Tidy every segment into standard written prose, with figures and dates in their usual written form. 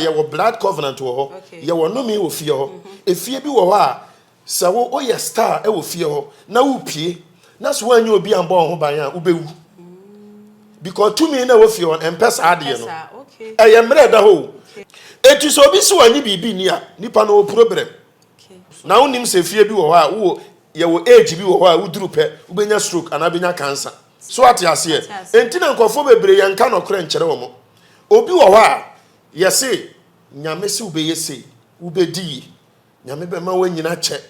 yɛwɔ blood covenant wɔ hɔ, yɛwɔ nnome wɔ fie hɔ. Efie bi wɔ hɔ a, sɛ wo woyɛ star wɔ fie hɔ na wopie na sɛ woanyɛ obi ambɔ wo ho ban a, wobɛwu. Because tumi no a ɛwɔ fie hɔ no, ɛmpɛ saa adeɛ no. Ɛyɛ mmerɛ ɛda hɔ o. Enti sɛ obi se wannye biribi nni a, nipa no ɔwɔ problem. Na wonim sɛ fie bi wɔ hɔ a, wowɔ yɛwɔ age bi wɔ hɔ a woduru pɛ, wobɛnya stroke anaa wobɛnya cancer. So ate aseɛ? Enti na nkurɔfoɔ bebree yɛnka nɔkorɛ nkyerɛ wɔn. Obi wɔ hɔ a, yɛse Nyame se wobɛyɛ sei, wobɛdi yie, Nyame bɛma woanyini akyɛ,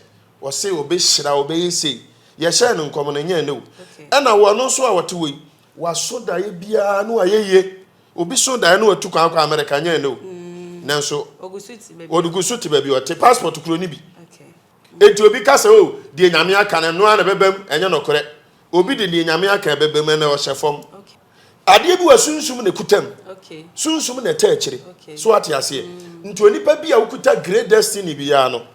ɔse ɔbɛhyira wo, ɔbɛyɛ sei. Yɛhyɛɛ no nkɔm no, ɛnyɛ ɛnnɛ o. Ɛna ɔno nso a ɔte hɔ yi, waso daeɛ biara na wayɛ yie. Obi so daeɛ na watu kwan akɔ Amerika, ɛnyɛ ɛnnɛ o. Nanso, ɔgu so te baabi a ɔte, passport kura ɔnni bi. Enti obi ka sɛ, oh, deɛ Nyame aka no, ɛno ara na ɛbɛba mu, ɛnyɛ nokorɛ. Obi de deɛ Nyame aka ɛbɛba mu, ɛnɛ ɔhyɛ fam. Adeɛ bi wɔ sunsum na ɛkuta mu. Sunsum na ɛta akyire. So wate aseɛ? Nti onipa bi a wokuta great destiny biara no,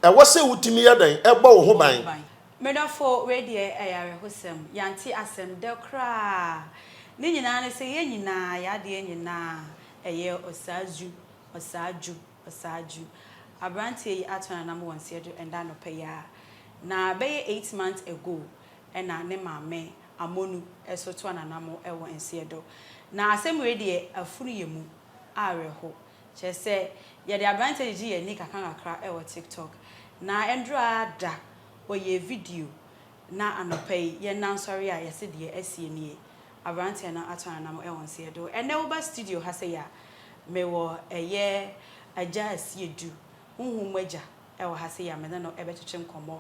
ɛwɔ sɛ wotumi yɛ dɛn? Ɛbɔ wo ho ban. Me dɔfo, wei deɛ ɛyɛ awerɛhosɛm. Yɛante asɛm dɛ koraa. Ne nyinaa ne sɛ yɛn nyinaa, yɛn adeɛ nyinaa, ɛyɛ ɔsaadwu, ɔsaadwu. Ɔsaadwu. Aberanteɛ yi ato nanam wɔ nseɛ do ɛndɛ anɔpa yi ara. Na bɛyɛ 8 months ago ɛna ne maame Amonu so toa nanam wɔ nseɛ do. Na asɛm wei deɛ afunu yɛ mu awerɛho. Kyerɛ sɛ yɛde aberanteɛ gyegye yɛn ani kakra kakra wɔ TikTok. Na ɛndora da ɔyɛɛ video na anɔpa yi yɛn nan sɔre a yɛse deɛ asie nie. Aberanteɛ no ato ananam wɔ nseɛ do. Ɛnnɛ woba studio ha sei a, mewɔ ɛyɛ Agya Asiedu, Honhom mu Agya wɔ ha sei a me ne no bɛtwetwe nkɔmmɔ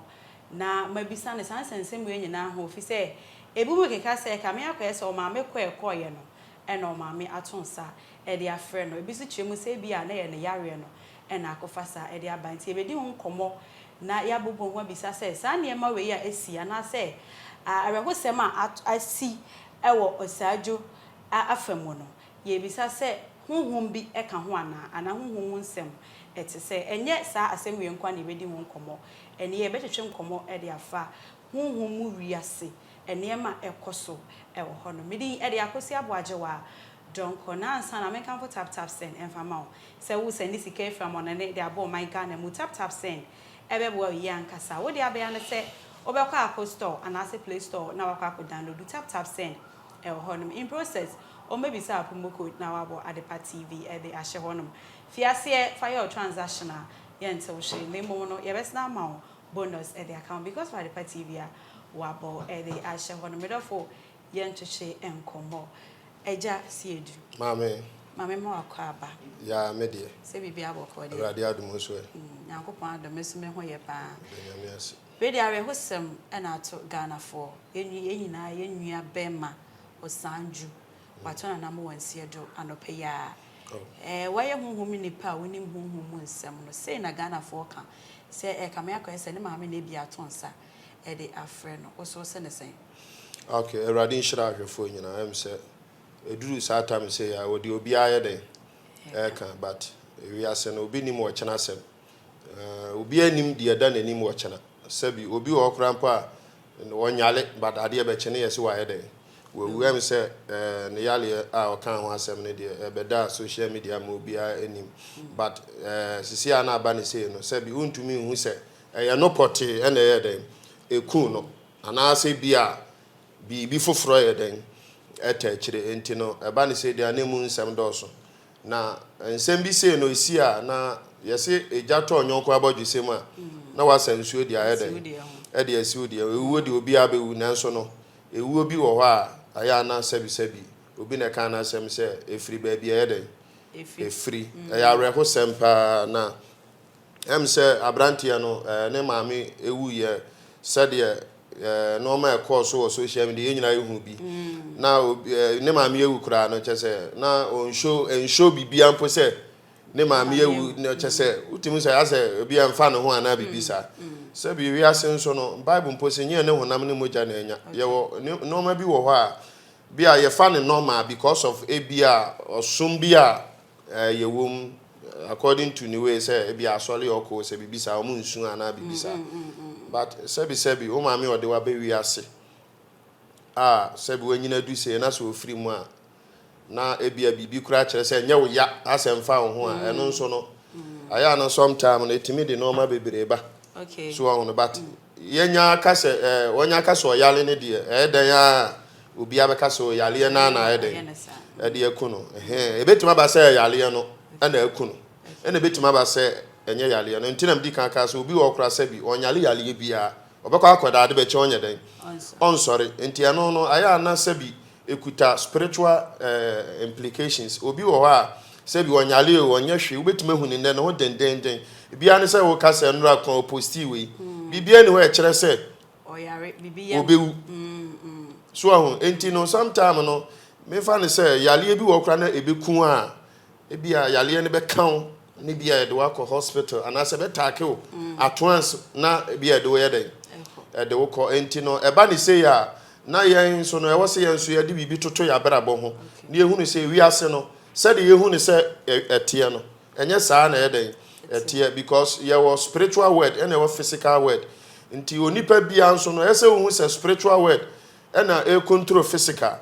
na mabisa no saa nsɛnsɛm wei nyinaa ho ɛfiri sɛ ebinom rekeka sɛ ɛkame akɔyɛ sɛ ɔmaame kɔ a ɛkɔeɛ no na ɔmaame ato nsa de afrɛ no. Ebi nso kyerɛ mu sɛ ebia na ɛyɛ ne yareɛ no na akɔfa saa de aba. Nti yɛbɛdi ho nkɔmmɔ na yɛabobɔ ho abisa sɛ, saa nneɛma wei a asi anaasɛ awerɛhosɛm a asi wɔ Ɔsaadwo afa mu no, yɛrebisa sɛ honhom bi ka ho anaa, anaa honhom mu nsɛm te sɛ. Ɛnyɛ saa asɛm wei nko ara na yɛbɛdi ho nkɔmmɔ. Ɛnnɛ yɛbɛtwetwe nkɔmmɔ de afa honhom mu wiase nneɛma a ɛkɔ so wɔ hɔ no. Me din de Akosua Aboagyewa Donkor. Na ansa na menkamfo Tap Tap Send mfa ma wo, Sɛ wo sɛnde sika afiri amɔnɔne de aba ɔman Ghana mu tap tap send ɛbɛboa wo yie ankasa. Wo deɛ abɛya ne sɛ wobɛkɔ apple store anaasɛ play store na wakɔ akɔ download tap tap send ɛwɔ hɔ nom. In process wɔn bɛbisa wo promo code na wabɔ Adepa TV de ahyɛ hɔ nom. Fi aseɛ fa yɛ wo transaction a yɛnte wo hwee na mmom no yɛbɛsane ama wo bonus de aka ho because of Adepa TV a wabɔ de ahyɛ hɔ nom. Me dɔfo Yɛntwetwe nkɔmmɔ. Agya Siedu. Maame. Maame ma wakɔ aba. Yaa me deɛ. Sɛ biribiara bɔkɔɔ deɛ. Awurade adom wo nso ɛ? Nyankopɔn adom me nso me ho yɛ paa. Yɛda Nyame ase. Wei deɛ awerɛhosɛm na ato Ghanafoɔ. Yɛn nyinaa yɛn nua bɛɛma Osanju wato nanam wɔ nseɛ do anɔpa yi ara. Ɛɛ wayɛ honhom nipa a wonim honhom mu nsɛm no. Sei na Ghanafoɔ ka sɛ ɛrekame akɔyɛ sɛ ne maame na ebia ato nsa de afrɛ no. Wo nso wose no sɛn? Ok awurade nhyira ahwɛfoɔ nyinaa ɛm sɛ ɛduru saa time sei a wɔde obiara yɛ dɛn ɛka but wiase no obi nim ɔkyena asɛm obiara nim deɛ ɛda n'anim ɔkyena sɛbi obi wɔ hɔ koraa mpo a ɔnyale but adeɛ bɛkye ne yɛ sɛ wayɛ dɛn wawu ɛm sɛ ne yaleɛ a ɔka ho asɛm no deɛ ɛbɛda social media ma obiara anim but sisi a na aba ne sei no sɛbi wontumi nhu sɛ ɛyɛ no pɔtee ɛna ɛyɛ dɛn ɛku no Anaasɛ ebia biribi foforɔ yɛ dɛn ɛta akyire. Enti no, ɛba no sei deɛ a, na emu nsɛm dɔɔso. Na nsɛm bi sei no, ɛsi a, na yɛse egya tɔ ɔnyɔnko abɔdwesɛ mu a, na wasa nsuo de ayɛ dɛn? Ɛde asi wo deɛ. Ewuo deɛ obiara bɛwu, nanso no, ewuo bi wɔ hɔ a, ɛyɛ a na sɛbisɛbi obi na ɛka n'asɛm sɛ ɛfiri baabi a ɛyɛ dɛn? Ɛfiri. Ɛyɛ awerɛhosɛm paa na Ɛm sɛ abranteɛ no ne maame wuiɛ sɛdeɛ nnoɔma a ɛkɔɔ so wɔ social media yɛn nyinaa yɛhu bi na ne maame awu koraa no kyɛ sɛ na ɔnhyo ɛnhyo biribiara mpo sɛ ne maame awu na kyɛ sɛ wotumi sɛ asɛ obi ɛmfa ne ho anaa biribi saa sɛ bi wiase nso no Bible mpo sɛ nyɛ ne honam ne mogya na anya yɛwɔ nnoɔma bi wɔ hɔ a bi a yɛfa ne normal because of ebi a ɔsom bi a Yɛwɔ mu according to ne way sɛ ebi asɔre a ɔkɔ sɛ biribi saa wɔn nsu anaa biribi saa but sɛbi sɛbi wo maame a ɔde wo aba wiase a sɛbi wanyini adu sei na sɛ ofiri mu a Na ebia biribi koraa kyerɛ sɛ ɛnyɛ wo ya asɛ mfa wo ho a, ɛno nso no, ayɛ a na sometime no ɛtumi de nneɛma bebree ba. So wahu no, but yɛnya aka sɛ ɛɛ wɔnya aka sɛ ɔyare no deɛ, ɛyɛ dɛn a obiara bɛka sɛ ɔyareɛ no ara na ayɛ dɛn ɛde aku no. Ɛhɛn, ɛbɛtumi aba sɛ yareɛ no ɛna aku no, ɛna ɛbɛtumi aba sɛ ɛnyɛ yareɛ no. Nti na medi kan kaa sɛ obi wɔ hɔ koraa sɛ bi ɔnyare yareɛ biara, ɔbɛkɔ akɔda ade bɛkyɛ ɔnyɛ dɛn ɔnsɔre. Nti ɛno no ayɛ a na sɛ bi Ɛkuta spiritual implications. Obi wɔ hɔ a, sɛbi ɔnyare o, ɔnyɛ hwee, wobɛtumi ahu no nnɛ, ne ho dendenden. Ebiara ne sɛ woka sɛ nnora ko a ɔpostii wei. Biribiara nni hɔ a ɛkyerɛ sɛ ɔbɛwu. So wahu? Enti no, sometime no, memfa no sɛ yareɛ bi wɔ hɔ koraa na ɛbɛku a, Ebia yareɛ no bɛka wo na ebia yɛde wo akɔ hospital anaasɛ ɛbɛtaake wo at once na ebia yɛde wo yɛ dɛn? Ɛde wo kɔ. Enti no ɛba ne sei a na yɛn nso no ɛwɔ sɛ yɛn nso yɛde biribi toto yɛn abrabɔ ho na yɛhunu sɛ wiase no sɛdeɛ yɛhu no sɛ ɛteɛ no ɛnyɛ saa na ɛyɛ dɛn? Ɛteɛ because yɛwɔ spiritual world ɛna ɛwɔ physical world. Nti onipa biara nso no ɛyɛ sɛ wohu sɛ spiritual world ɛna ɛcontrol physical.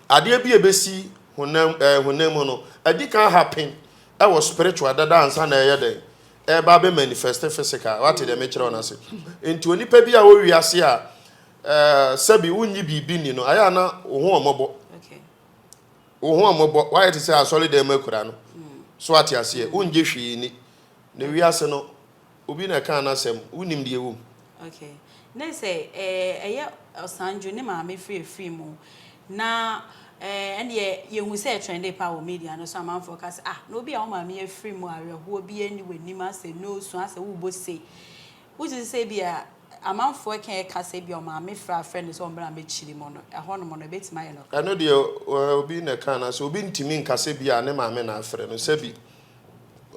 Adeɛ bi a ɛbɛsi honam ɛɛ honam mu no, adi kan happen ɛwɔ spiritual dada ansa na ɛyɛ dɛn ɛreba abɛ manifest physical. Wate deɛ mekyerɛ wo no ase? Nti onipa bi a wɔ wiase a ɛɛ sɛbi wonnye biribi nni no, ayɛ a na wo ho ɔmmɔbɔ. Wo ho ɔmmɔbɔ. Woayɛ te sɛ asɔredan mu akura no. So wate aseɛ? Wongye hwee nni. Na wiase no, Obi na ɛkaa n'asɛm, wonim deɛ ɛwɔ mu. Okay. Ne sɛ eh, ɛyɛ Ɔsanjo ne maame firi afiri mu na eh, ɛndeɛ yɛhu sɛ ɛtrɛnde paa wɔ media no so amanfoɔ ka sɛ ah na obi a wo maame afiri mu awerɛhoɔ biara nni w'anim asɛ noosu asɛ wobɔ sei. Wogye di sɛ ebia amanfoɔ ɛka ɛka sɛ ebia ɔmaame frɛ afrɛ no sɛ ɔmmra mmɛkyiri mu no ɛhɔnom no ɛbɛtumi ayɛ nokorɛ? Ɛno deɛ obi na ɛkaa n'asɛm, obi ntumi nka sɛ bi a ne maame na afrɛ no, sɛbi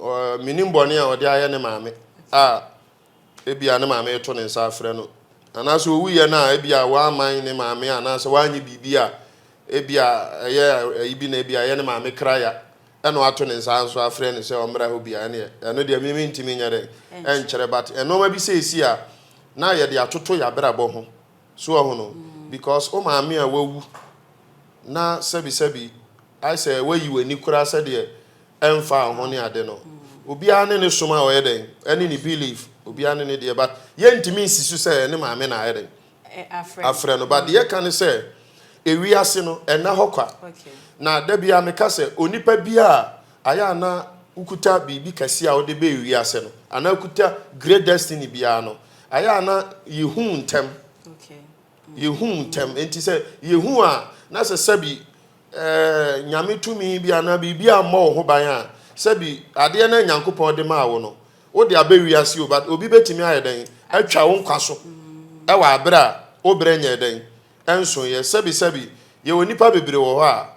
Mennim bɔne a ɔde ayɛ ne maame a ebia ne maame reto ne nsa afrɛ no. Anaasɛ owuiɛ no a ebia wamman ne maame anaasɛ wanyɛ biribi a ebia ɛyɛ ayi bi na ebia ɛyɛ ne maame kra ya ɛna wato ne nsa nso afrɛ no sɛ ɔmmra hɔ bi a ɛneɛ ɛno deɛ me mentumi nyɛ dɛn ɛnkyerɛ but nnoɔma bi seesi a na yɛde atoto yɛabrabɔ ho so wahu no because wo maame a wawu na sɛbisɛbi ayɛ sɛ wayi w'ani koraa sɛdeɛ ɛmfa wo ho ne ade no obiara ne ne som a ɔyɛ dɛn ɛne ne belief obiara ne ne deɛ but yɛntumi nsi so sɛ ne maame na ayɛ dɛn afrɛ no but deɛ yɛka ne sɛ ewiase no ɛnna hɔ kwa na da biara meka sɛ onipa bi a ayɛ ana wokuta biribi kɛse a wode bɛɛ wiase no anaa kuta great destiny biara no ayɛ ana yɛhu ntɛm yɛhu ntɛm nti sɛ yɛhu a na sɛ sɛbi Ɛɛ, Nyame tumi bi anaa biribi ammɔ wo ho ban a, sɛbi adeɛ no a Nyankopɔn de maa wo no, wode aba wiase o, but obi bɛtumi ayɛ dɛn atwa wo nkwa so wɔ aberɛ a wo berɛ nyɛɛ dɛn ɛnsoeɛ. Sɛbi sɛbi, yɛwɔ nnipa bebree wɔ hɔ a,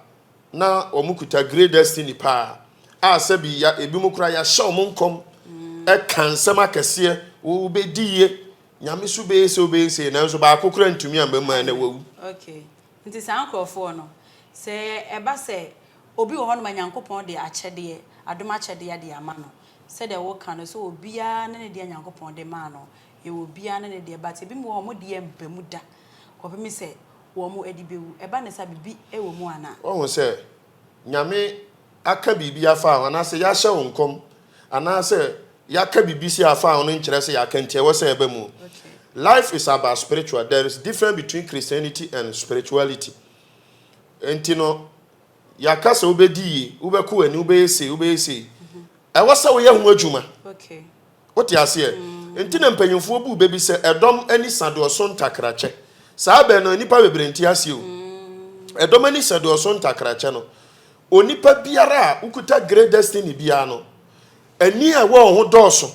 na wɔn kuta great destiny paa, a sɛbi ya, ebinom koraa yɛahyɛ wɔn nkɔm ɛka nsɛm akɛseɛ, wobɛdi yie, Nyame so bɛyɛ sei, wobɛyɛ sei, nanso baako koraa ntumi amma mu a ɛnɛ wawu. Okay. Nti saa nkorɔfoɔ no, sɛ ɛba sɛ obi wɔ hɔnom a Nyankopɔn de akyɛdeɛ, adom akyɛdeɛ de ama no, sɛdeɛ woka no, sɛ obiara ne ne deɛ Nyankopɔn de maa no, yɛwɔ obiara ne ne deɛ, but ebinom wɔ hɔ a wɔn deɛ mba mu da kɔpem sɛ wɔn de bɛwu. Ɛba no saa a, biribi wɔ mu anaa? Woahu sɛ Nyame aka biribi afa ho, anaasɛ yɛahyɛ wo nkɔm, anaasɛ yɛaka biribi sei afa ho no nkyerɛ sɛ yɛaka nti ɛwɔ sɛ ɛba mu. Life is about spiritual. There is difference between Christianity and spirituality. Nti no, yɛaka sɛ wobɛdi yie, wobɛkɔ w'ani, wobɛyɛ sei, wobɛyɛ sei. Ɛwɔ sɛ woyɛ ho adwuma. Wote aseɛ? Nti na mpanyinfoɔ bu bɛ bi sɛ ɛdɔm ani sa deɛ ɔso ntakrakyɛ. Saa bɛ no nnipa bebree nte aseɛ o. Ɛdɔm ani sa deɛ ɔso ntakrakyɛ no, onipa biara a wokuta great destiny biara no, ani a ɛwɔ wo ho dɔɔso.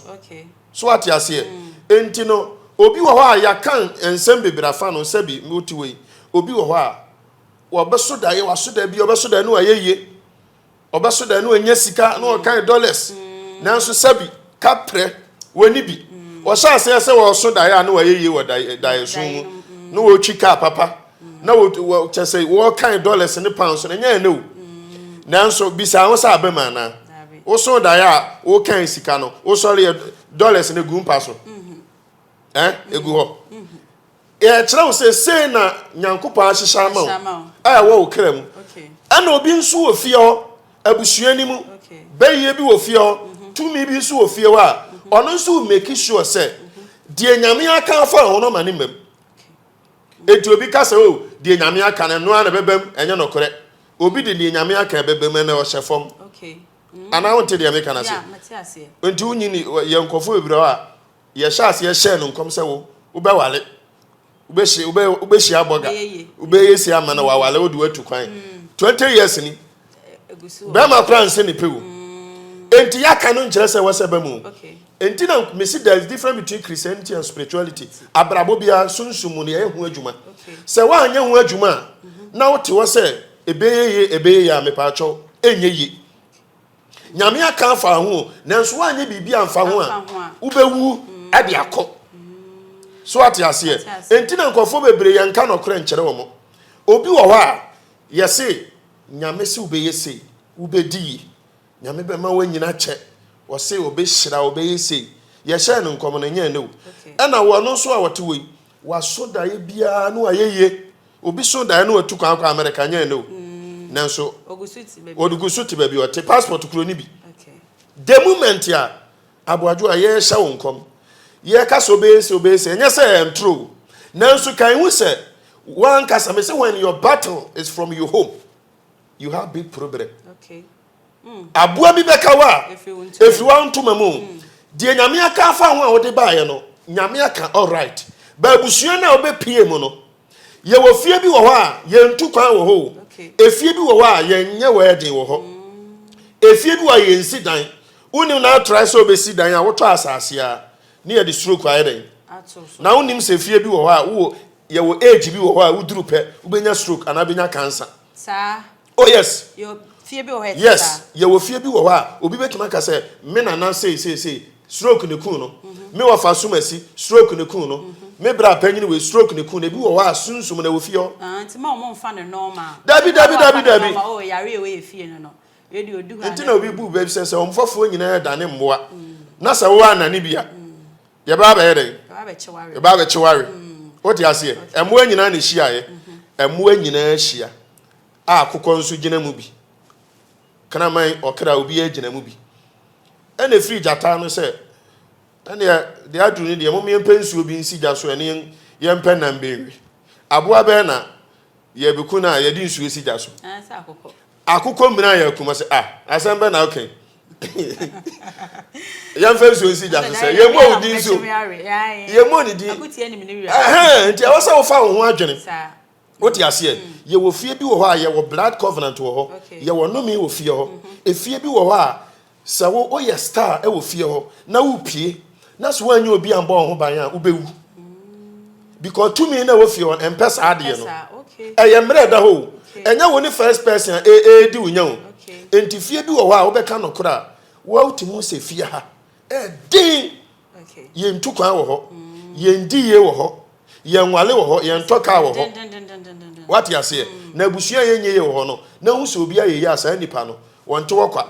So wate aseɛ? Nti no, obi wɔ hɔ a yɛaka nsɛm bebree afa no sɛbi wote wei. Obi wɔ hɔ a wɔbɛso daeɛ, waso daeɛ bi, ɔbɛso daeɛ no ayɛ yie. Ɔbɛso dɛn na wanya sika na ɔkan dollars nanso sɛbi kaprɛ wɔni bi. Ɔhyɛ aseɛ sɛ wɔso daeɛ a na wayɛ yie wɔ daeɛso mu na wɔtwi kaa papa na kyɛ sɛ wɔkan dollars ne pounds no ɛnyɛ ɛnɛ o. Nanso bisa ho sɛ abam anaa? Woso daeɛ a wokan sika no wosɔre yɛ dollars no gu mpa so. Ɛn egu hɔ. Yɛkyerɛ wo sɛ sei na Nyankopɔn ahyehyɛ ama wo a ɛwɔ wo kra mu. Ɛna obi nso wɔ fie hɔ, abusua no mu, bɛyie bi wɔ fie hɔ, tumi bi nso wɔ fie hɔ a, ɔno nso make sure sɛ deɛ Nyame aka afa ho no ma ne mmam. Enti obi ka sɛ, oh, deɛ Nyame aka no, ɛno ara na ɛbɛbam, ɛnyɛ nokorɛ. Obi de deɛ Nyame aka ɛbɛbam, ɛnɛ ɔhyɛ fam. Anaa wonte deɛ meka no ase? Enti wonyini, yɛ nkurɔfoɔ bebree hɔ a, yɛhyɛ aseɛ hyɛɛ no nkɔm sɛ wo, wobɛwale. Wobɛhyia wobɛ wobɛhyia bɔga. Wobɛyɛ si ama no wawale wode watu kwan. 20 years ni. Bɛrima koraa nse ne pɛ o. Enti yɛaka no nkyerɛ sɛ wɔsɛ ba mu. Enti na mesi there is difference between Christianity and spirituality. Abrabɔ biara sunsum mu no yɛyɛ ho adwuma. Sɛ woanyɛ ho adwuma a na wote hɔ sɛ ɛbɛyɛ yie ɛbɛyɛ yie a mepaakyɛw ɛnyɛ yie. Nyame aka afa ho o, nanso woanyɛ biribi amfa ho a, wobɛwu de akɔ. So ate aseɛ? Enti na nkurɔfoɔ bebree yɛnka nɔkorɛ nkyerɛ wɔn. Obi wɔ hɔ a, yɛse Nyame se wobɛyɛ sei, wobɛdi yie, Nyame bɛma woanyini akyɛ, ɔse ɔbɛhyira wo, ɔbɛyɛ sei. Yɛhyɛɛ no nkɔm no, ɛnyɛ ɛnnɛ o. Ɛna ɔno nso a ɔte hɔ yi, waso daeɛ biara na wayɛ yie. Obi so daeɛ na watu kwan akɔ America nyɛ ɛnɛ o. Nanso ɔgu so te baabi ɔte passport kuro no bi. The moment a aboadwo a yɛrehyɛ wo nkɔm yɛka sɛ obɛyɛ sɛ obɛyɛ sɛ ɛnyɛ sɛ ɛyɛ ntoro o. Nanso kan hu sɛ wankasa me sɛ when your battle is from your home you have big problem. Okay. Aboa bi bɛka wo a, ɛfiri wo ntoma mu. Deɛ Nyame aka afa ho a wode baeɛ no, Nyame aka alright. Ba abusua no a wobɛpie mu no, yɛwɔ fie bi wɔ hɔ a yɛntu kwan wɔ hɔ o. Efie bi wɔ hɔ a yɛnyɛ wedding wɔ hɔ. Efie bi wɔ a yɛnsi dan. Wonim na atrae sɛ wobɛsi dan a wotɔ asase a ne yɛde stroke ayɛ dɛn? Na wonim sɛ fie bi wɔ hɔ a wowɔ yɛwɔ age bi wɔ hɔ a woduru pɛ wobɛnya stroke anaa wobɛnya cancer. Saa. Oh yes. Yɛwɔ fie bi wɔ hɔ a ɛte Yes, saa. yɛwɔ fie bi wɔ hɔ a obi bɛtumi aka sɛ me nana sei sei sei stroke ne kuu no. Me wɔfa Sumasi stroke ne kuu no. Me bra panyin wei stroke ne kuu no. Ebi wɔ hɔ a sunsum na ɛwɔ fie hɔ. Ah, nti ma wɔn mfa no normal. Dabi dabi dabi dabi. Normal, oh yare a ɛwɔ yɛ fie no no. Wei deɛ ɔdu hɔ a Nti na obi bu bɛ sɛ sɛ wɔn mfɔfoɔ nyinaa dane mmoa na sɛ wo annane bi a Yɛbɛba abɛyɛ dɛn? Yɛbɛba abɛkye ware. Wote aseɛ? Mmoa nyinaa na ɛhyiaeɛ. Mmoa nyinaa hyia a akokɔ nso gyina mu bi. Kraman, ɔkra, obiara gyina mu bi. Ɛna ɛfiri gyata no sɛ, ɛneɛ deɛ aduru no deɛ mom yɛmpɛ nsuo bi nsi gya so ɛne yɛmpɛ nam bi nwe. Aboa bɛn na yɛbɛku no a yɛde nsuo si gya so? Akokɔ mmina yɛ akuma sɛ ah asɛm bɛ na woka yi. Yɛmfa nsuo nsi gya so sɛ yɛmmɔ wo din so. Yɛmmɔ ne din. Ɛhɛn nti ɛwɔ sɛ wofa wo ho adwene. Wote aseɛ? Yɛwɔ fie bi wɔ hɔ a yɛwɔ blood covenant wɔ hɔ. Yɛwɔ nnome wɔ fie hɔ. Efie bi wɔ hɔ a Sɛ wo woyɛ star wɔ fie hɔ na wopie na sɛ woanyɛ obi ambɔ wo ho ban a wobɛwu because tumi na ɛwɔ fie hɔ no ɛmpɛ saa adeɛ no. Ɛyɛ mmerɛ ɛda hɔ o. Ɛnyɛ wo ne first person a ɛredi wo nya o. Enti fie bi wɔ hɔ a wobɛka nɔkorɛ a woatumi hu sɛ fie ha ɛden. Yɛntu kwan wɔ hɔ, yɛndi yie wɔ hɔ, yɛnwale wɔ hɔ, yɛntɔ kaa wɔ hɔ. Wate aseɛ? Na abusua a yɛnyɛ yie wɔ hɔ no, na wohu sɛ obi ayɛ yie a saa nipa no, wɔnte hɔ kwa.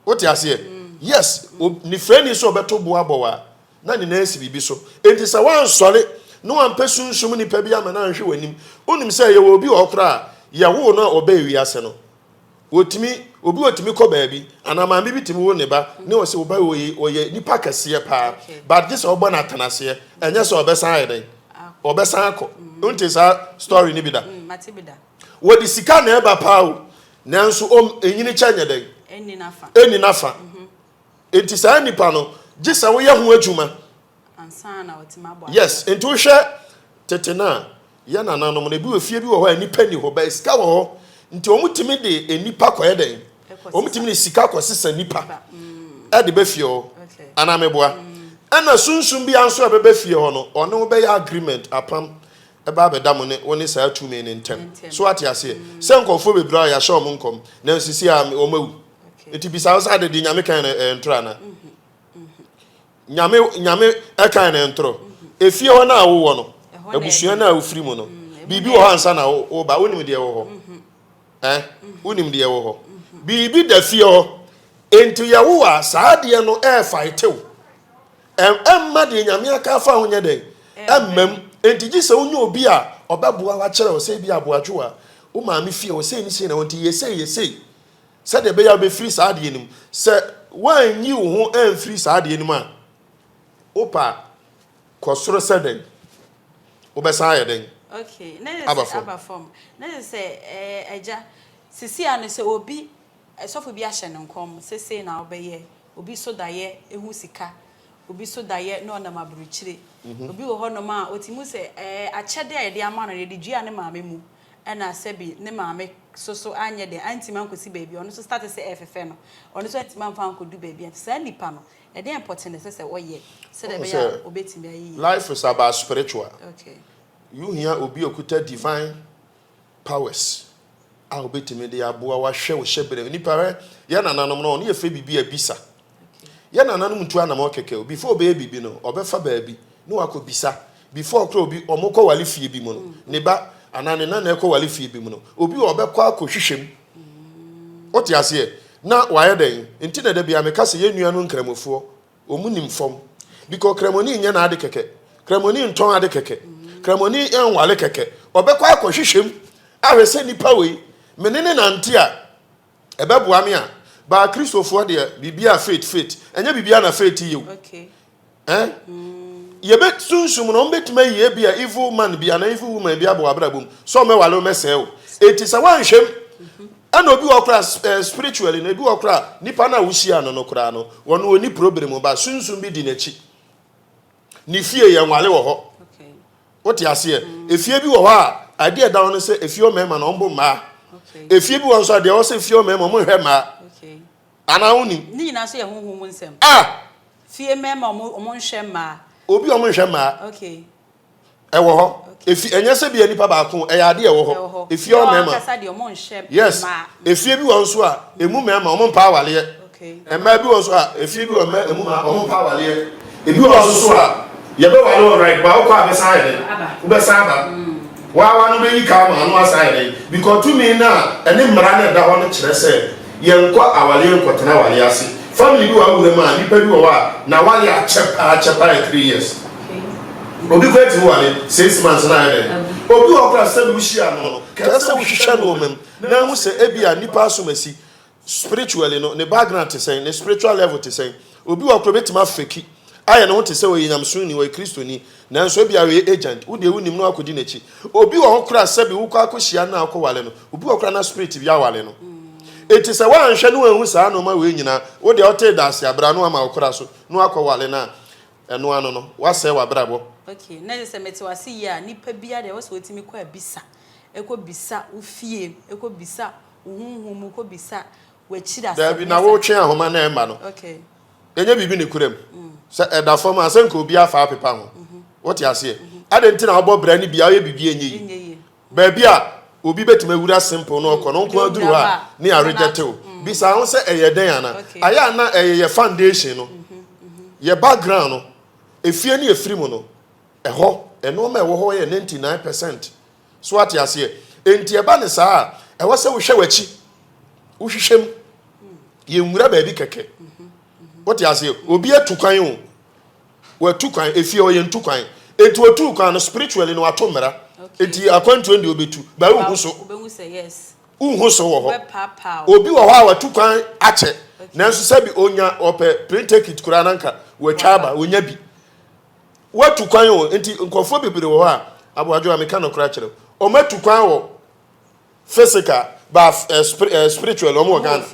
Wote aseɛ? Yes, nifirani sɛ ɔbɛto bo abɔ wo a, na ne nan si biribi so. Enti sɛ woansɔre na woampɛ sunsum nipa bi ama no anhwɛ w'anim, wonim sɛ yɛwɔ obi wɔ hɔ koraa a, yɛwoo no a ɔbaa wiase no, Wɔtumi, obi ɔtumi kɔ baabi, anaa maame bi tumi wo ne ba, ne ɔsɛ wo ba ɔyɛ, ɔyɛ nipa kɛseɛ paa, but gye sɛ ɔbɔ no atenaseɛ, ɛnyɛ sɛ ɔbɛsan ayɛ dɛn, ɔbɛsan akɔ. Wonte saa story no bi da? Wɔde sika na ɛba paa o, nanso ɔm, ɛnyini kyɛ nyɛ dɛn? Ɛnni n'afa. Enti saa nipa no, gye sɛ woyɛ ho adwuma. Ansa na watumi abɔ abrɛ. Yes, nti wohwɛ tete no a, yɛ nananom no, ebi wɔ fie bi wɔ hɔ a nnipa nni hɔ, but sika wɔ hɔ. Nti wɔtumi de nnipa kɔyɛ dɛn? Wɔtumi de sika kɔsesa nnipa de ba fie hɔ. Anaa meboa? Ɛna sunsum biara nso a ɛbɛba fie hɔ no, ɔne wo bɛyɛ agreement, apam, ɛba abɛda mo ne wo ne saa tumi no ntam. So wate aseɛ? Sɛ nkurɔfoɔ bebree a yɛahyɛ wɔn nkɔm, nanso seesei a wɔn awu. Nti bisa wo sɛ ade deɛ Nyame kan no ɛyɛ ntorɔ anaa? Nyame Nyame ɛkan ne ntoro. Efie hɔ no a wowɔ no, abusua no a wofiri mu no, biribi wɔ hɔ ansa na woba. Wonim deɛ ɛwɔ hɔ? Eh? Wonim deɛ ɛwɔ hɔ? Biribi da fie hɔ. Enti yɛwo a, saa adeɛ no ɛɛfaete wo. Ɛmma deɛ Nyame aka afa ho nyɛ dɛn? Ɛmma mu. Enti gye sɛ wonya obi a ɔbɛboa wo akyerɛ wo sɛ ebi aboadwo a, Wo maame fie hɔ sei ne sei na ɛwɔ nti yɛ sei yɛ sei sɛdeɛ ɛbɛyɛ a wobɛfiri saa adeɛ no mu. Sɛ woanyi wo ho amfiri saa adeɛ no mu a, wopɛ a kɔ soro sɛ dɛn? Wobɛsan ayɛ dɛn? Okay, na kyerɛ Aba sɛ fam. aba fam. Na kyerɛ sɛ ɛɛ agya, sisi ano sɛ obi, sɔfo bi ahyɛ no nkɔm sɛ sei na wobɛyɛ, obi so daeɛ hu sika, obi so daeɛ na ɔnam aburokyire, obi wɔ hɔnom a ɔtumi hu sɛ ɛɛ akyɛdeɛ a yɛde ama no no yɛde duaa ne maame mu, ɛna sɛbi ne maame so so anyɛ dɛn antumi ankɔsi baabi a ɔno nso starte sɛ ɛrefɛfɛ no, ɔno nso antumi amfa ankɔdu baabi a, nti saa nipa no, ɛdeɛn pɔtee na ɛsɛ sɛ ɔyɛ sɛdeɛ Wohu ɛbɛyɛ a sɛ ɔbɛtumi ayɛ yie? life is about spiritual. Okay. You hia obi a okuta divine powers a obetumi de aboa wo ahwɛ wo hyɛbrɛ. Nipa hwɛ, yɛn nananom no, ɔno yɛfrɛ biribi abisa. Yɛn nananom ntu anamɔ kɛkɛ o, before ɔbɛyɛ biribi no, ɔbɛfa baabi na wakɔ bisa. Before koraa obi, wɔn kɔ wale fie bi mu no, ne ba anaa ne nana ɛkɔ wale fie bi mu no, obi wɔ ɔbɛkɔ akɔ hwehwɛ mu. Wote aseɛ? Na wayɛ dɛn? Nti na da biara meka sɛ yɛn nuanom nkramofoɔ, wɔn nim fam. Because kramoni nyɛ n'ade kɛkɛ. Kramoni ntɔn ade kɛkɛ. Kramoni nwale kɛkɛ. Ɔbɛkɔ akɔ hwehwɛ mu ahwɛ sɛ nipa wei, me ne ne nante a, Ɛbɛboa me a. Baa Kristofoɔ deɛ biribiara faith faith ɛnyɛ biribiara na faith yɛ o. Eh? Yɛbɛ sunsum no wɔbɛtumi ayi ebi a evil man bi anaa evil woman bi abɔ w'abrabɔ mu sɛ ɔmɛwale wo mɛsɛe wo. Eti sɛ woanhwɛ mu ɛna obi wɔ koraa eh, spiritually no ebi wɔ koraa nipa no a wohyia no no koraa no wɔn wɔni problem ba sunsum bi di n'akyi. Ne fie yɛnwale wɔ hɔ. Wote aseɛ? Efie bi wɔ hɔ a, adeɛ ɛda hɔ no sɛ efie hɔ mmarima na wɔbo mmaa. Efie bi wɔ hɔ nso a, deɛ ɛwɔ sɛ efie hɔ mmarima wɔn nhwɛ mmaa. Anaa wonim? Ne nyinaa nso yɛ honhom mu nsɛm. Ah! Fie mmarima wɔn wɔn nhwɛ mmaa. Obi a wɔn nhwɛ mmaa. Okay. Ɛwɔ hɔ. Efi ɛnyɛ sɛ bi a nipa baako ɛyɛ adeɛ ɛwɔ hɔ. Efie hɔ mmarima. Ankasa deɛ wɔn nhwɛ Yes. mmaa. Efie bi wɔ hɔ nso a emu mmarima wɔn mpa awaleɛ. Mmaa bi wɔ nso a, efie bi wɔ mmaa emu mmaa wɔn mpa awaleɛ. Ebi wɔ nso so a, yɛbɛwale wɔn right but wokɔ a bɛsan ayɛ dɛn? Wobɛsan aba. Waawa no bɛyi ka ama ano asan ayɛ dɛn? Because tumi no a ɛne mmara no ɛda hɔ no kyerɛ sɛ yɛnkɔ awaleɛ nkɔtena awaleɛ ase. Family bi wɔ awura mu a, nipa bi wɔ hɔ a n'awaleɛ akyɛ paa kyɛ paa yɛ 3 years. Obi koraa tumi wale 6 months na ayɛ dɛn? Obi wɔ hɔ koraa sɛdeɛ wohyia no no, kɛsɛ sɛ wohwehwɛ nneɛma mu na ahu sɛ ebia nipa asom asi. Spiritually no, ne background te sɛn? Ne spiritual level te sɛn? Obi wɔ hɔ koraa obetumi afeki ayɛ ne ho te sɛ ɔyɛ nyamesomni, ɔyɛ Kristoni, nanso ebia ɔyɛ agent. Wo deɛ wunnim na woakɔdi n'akyi. Obi wɔ hɔ koraa sɛbi wokɔ akɔhyia no a wokɔwale no, obi wɔ hɔ koraa na spirit bi awale no. Enti sɛ woanhwɛ na woanhu saa nneɛma wei nyinaa, wo deɛ wotee daase a, bra na woama wo kora so na woakɔwale no a, ɛno ano no, woasɛe w'abrabɔ. Okay, na kyerɛ sɛ mete wo ase yie a, nipa biara deɛ ɛwɔ sɛ ɔtumi kɔ abisa, ɛkɔ bisa wo fie, ɛkɔ bisa Wo honhom mu kɔbisa w'akyiri asɛm. Daabi, na wotwe ahoma na ɛmma no. Ɛnyɛ biribi ne kura mu. Sɛ ɛda fam a, sɛ nka obi afa apepa ho. Wote aseɛ? Adɛn nti na wobɔ bra no bi a woyɛ biribi a ɛnyɛ yie? Baabi a obi bɛtumi awura simple na ɔkɔ no, nko aduru hɔ a, ne yɛarejɛte wo. Bisa ho sɛ ɛyɛ dɛn ana? Ayɛ a na ɛyɛ yɛ foundation no, yɛ background no, efie ne yɛfiri mu no, ɛhɔ, nneɛma a ɛwɔ hɔ yɛ 99%. So wate aseɛ? Enti ɛba no saa a, ɛwɔ sɛ wohwɛ w'akyi, wohwehwɛ mu. Yɛnwura baabi kɛkɛ. Wote aseɛ? Obi atu kwan o. Watu kwan, efie hɔ yɛntu kwan. Enti otuu kwan no, spiritually no wato mmara. Enti akwantuo no deɛ obetu, ba wonhu so. Wonhu so wɔ hɔ. Obi wɔ hɔ a watu kwan akyɛ, nanso sɛbi onya ɔpɛ plane ticket koraa na nka watwa aba, onya bi. Watu kwan o, nti nkurɔfoɔ bebree wɔ hɔ a, Aboadwoa meka nokorɛ akyerɛ wo, wɔn atu kwan wɔ physical but eh, eh, spiritual wɔn wɔ Ghana.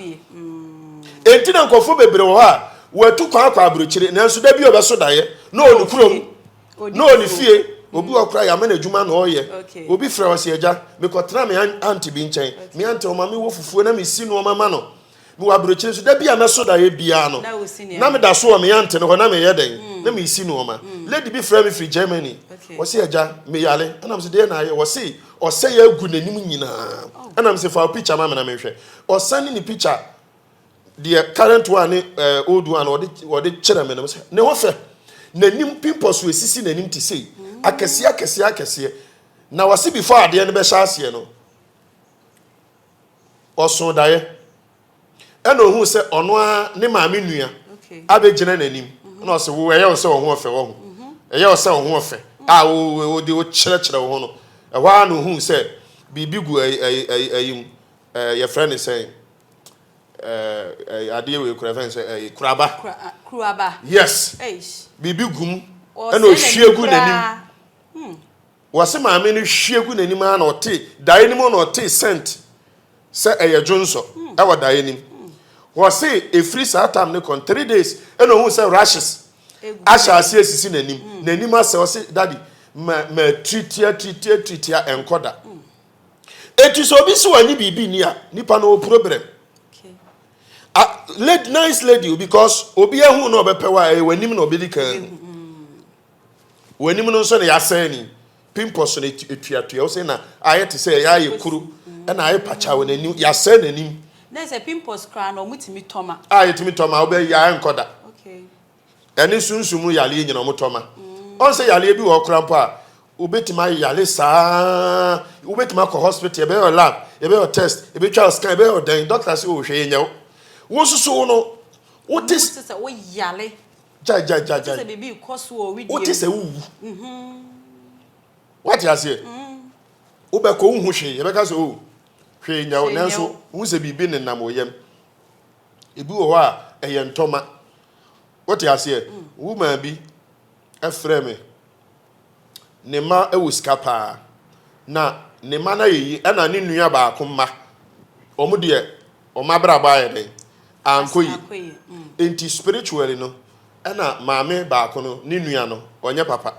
Enti na nkurɔfoɔ bebree wɔ hɔ a, wɔatu kwan akɔ aburokyire, nanso da bi ɔbɛso daeɛ na ɔwɔ ne kurom, na ɔwɔ ne fie, obi wɔ koraa yɛama no adwuma na ɔreyɛ. Obi frɛ ɔse agya, mekɔtena me aunty bi nkyɛn, me aunty ɔma me wɔ fufuo na mesi nneɛma ma no. Mewɔ aburokyire nso, da bi a mɛso daeɛ biara no, na meda so wɔ me ante no hɔ na meyɛ dɛn? Mm. Na mesi nneɛma. Mm. Lady bi frɛ me firi Germany. Wɔse agya, meyare. Ɛna mese deɛ na ayɛ? Wɔse ɔsɛ yɛ agu n'anim nyinaa. Oh. Ɛna mese fa wo picture ma me na menhwɛ. Ɔsɛne ne picture deɛ current one ne eh, old one ɔde ɔde kyerɛ me no sɛ ne ho fɛ. N'anim pimples esisi n'anim te sei. Mm. Akɛseɛ akɛseɛ akɛseɛ. Na wɔse before adeɛ no bɛhyɛ aseɛ no, Ɔsoo daeɛ, ɛna ohuu sɛ ɔno ara ne maame nua abɛgyina n'anim. Ɛna ɔsɛ wo ɛyɛ wo sɛ wo ho ɔfɛ wɔ ho. Ɛyɛ wo sɛ wo ho ɔfɛ a wode wo kyerɛkyerɛ wo ho no. Ɛhɔ ara na ohuu sɛ biribi gu ayi ayi ayi ayi mu, ɛɛ yɛfrɛ no sɛn, ɛɛ ɛɛ adeɛ wei kora yɛfrɛ no sɛ ɛyi kuraba. Kura ah, kuraba. Yes. Eish. Biribi gu mu ɛna Ɔsɛe n'anim ohwie gu n'anim. koraa. Wɔse maame no hwie gu n'anim ara na ɔte daeɛ no mu na ɔte scent sɛ ɛyɛ dwonsɔ ɛwɔ daeɛ no mu. Wɔse ɛfiri saa time no kɔ no 3 days ɛna ohuu sɛ rashes ahyɛ aseɛ asisi n'anim. N'anim asɛ ɔse daddy ma ma tiritia tiritia tiritia ɛnkɔ da. Eti sɛ obi se wanye biribi ni a nipa no ɔwɔ problem. Ah, lady, nice lady because obi ahu na ɔbɛpɛ wo a ɛyɛ w'anim na ɔbɛdi kan ahu. W'anim no nso na yɛasɛe ni. Pimples no etuatua wo sɛ na ayɛ te sɛ ɛyɛ ayɛ kuru ɛna ayɛ pakya wɔ n'anim yɛasɛe n'anim. Na sɛ pimples koraa no wɔn tumi tɔ ma. A yɛtumi tɔ ma wobɛyɛ a ɛnkɔ da. Okay. Ɛne sunsum mu yareɛ nyina wɔn tɔ ma. Ɔn sɛ yareɛ bi wɔ hɔ koraa mpo a wobɛtumi ayare saa wobɛtumi akɔ hospital yɛbɛyɛ wɔ lab yɛbɛyɛ wɔ test yɛbɛtwa wɔ scan yɛbɛyɛ wɔ dɛn doctor sɛ oh hwɛ yɛnyɛ wo wo nso so wo no wote Wote sɛ woyare. Gyae gyae gyae Wote sɛ gyae. biribi rekɔ so wɔ wedeɛ Wote mu. sɛ wowu. Woate aseɛ? Wobɛkɔ wonhu hwee. Yɛbɛka sɛ oh hwee nyɛ wo Hwee nyɛ nanso wo. wohu sɛ biribi nenam wo yam. Ebi wɔ hɔ a ɛyɛ ntɔma. Wote aseɛ? Woman bi frɛɛ me. Ne mma wɔ sika paa. Na ne mma no ayɛ yie ɛna ne nua baako mma wɔn deɛ wɔn abrabɔ ayɛ dɛn? Ankɔ yie. Nti spiritually no ɛna maame baako no ne nua no ɔnyɛ papa.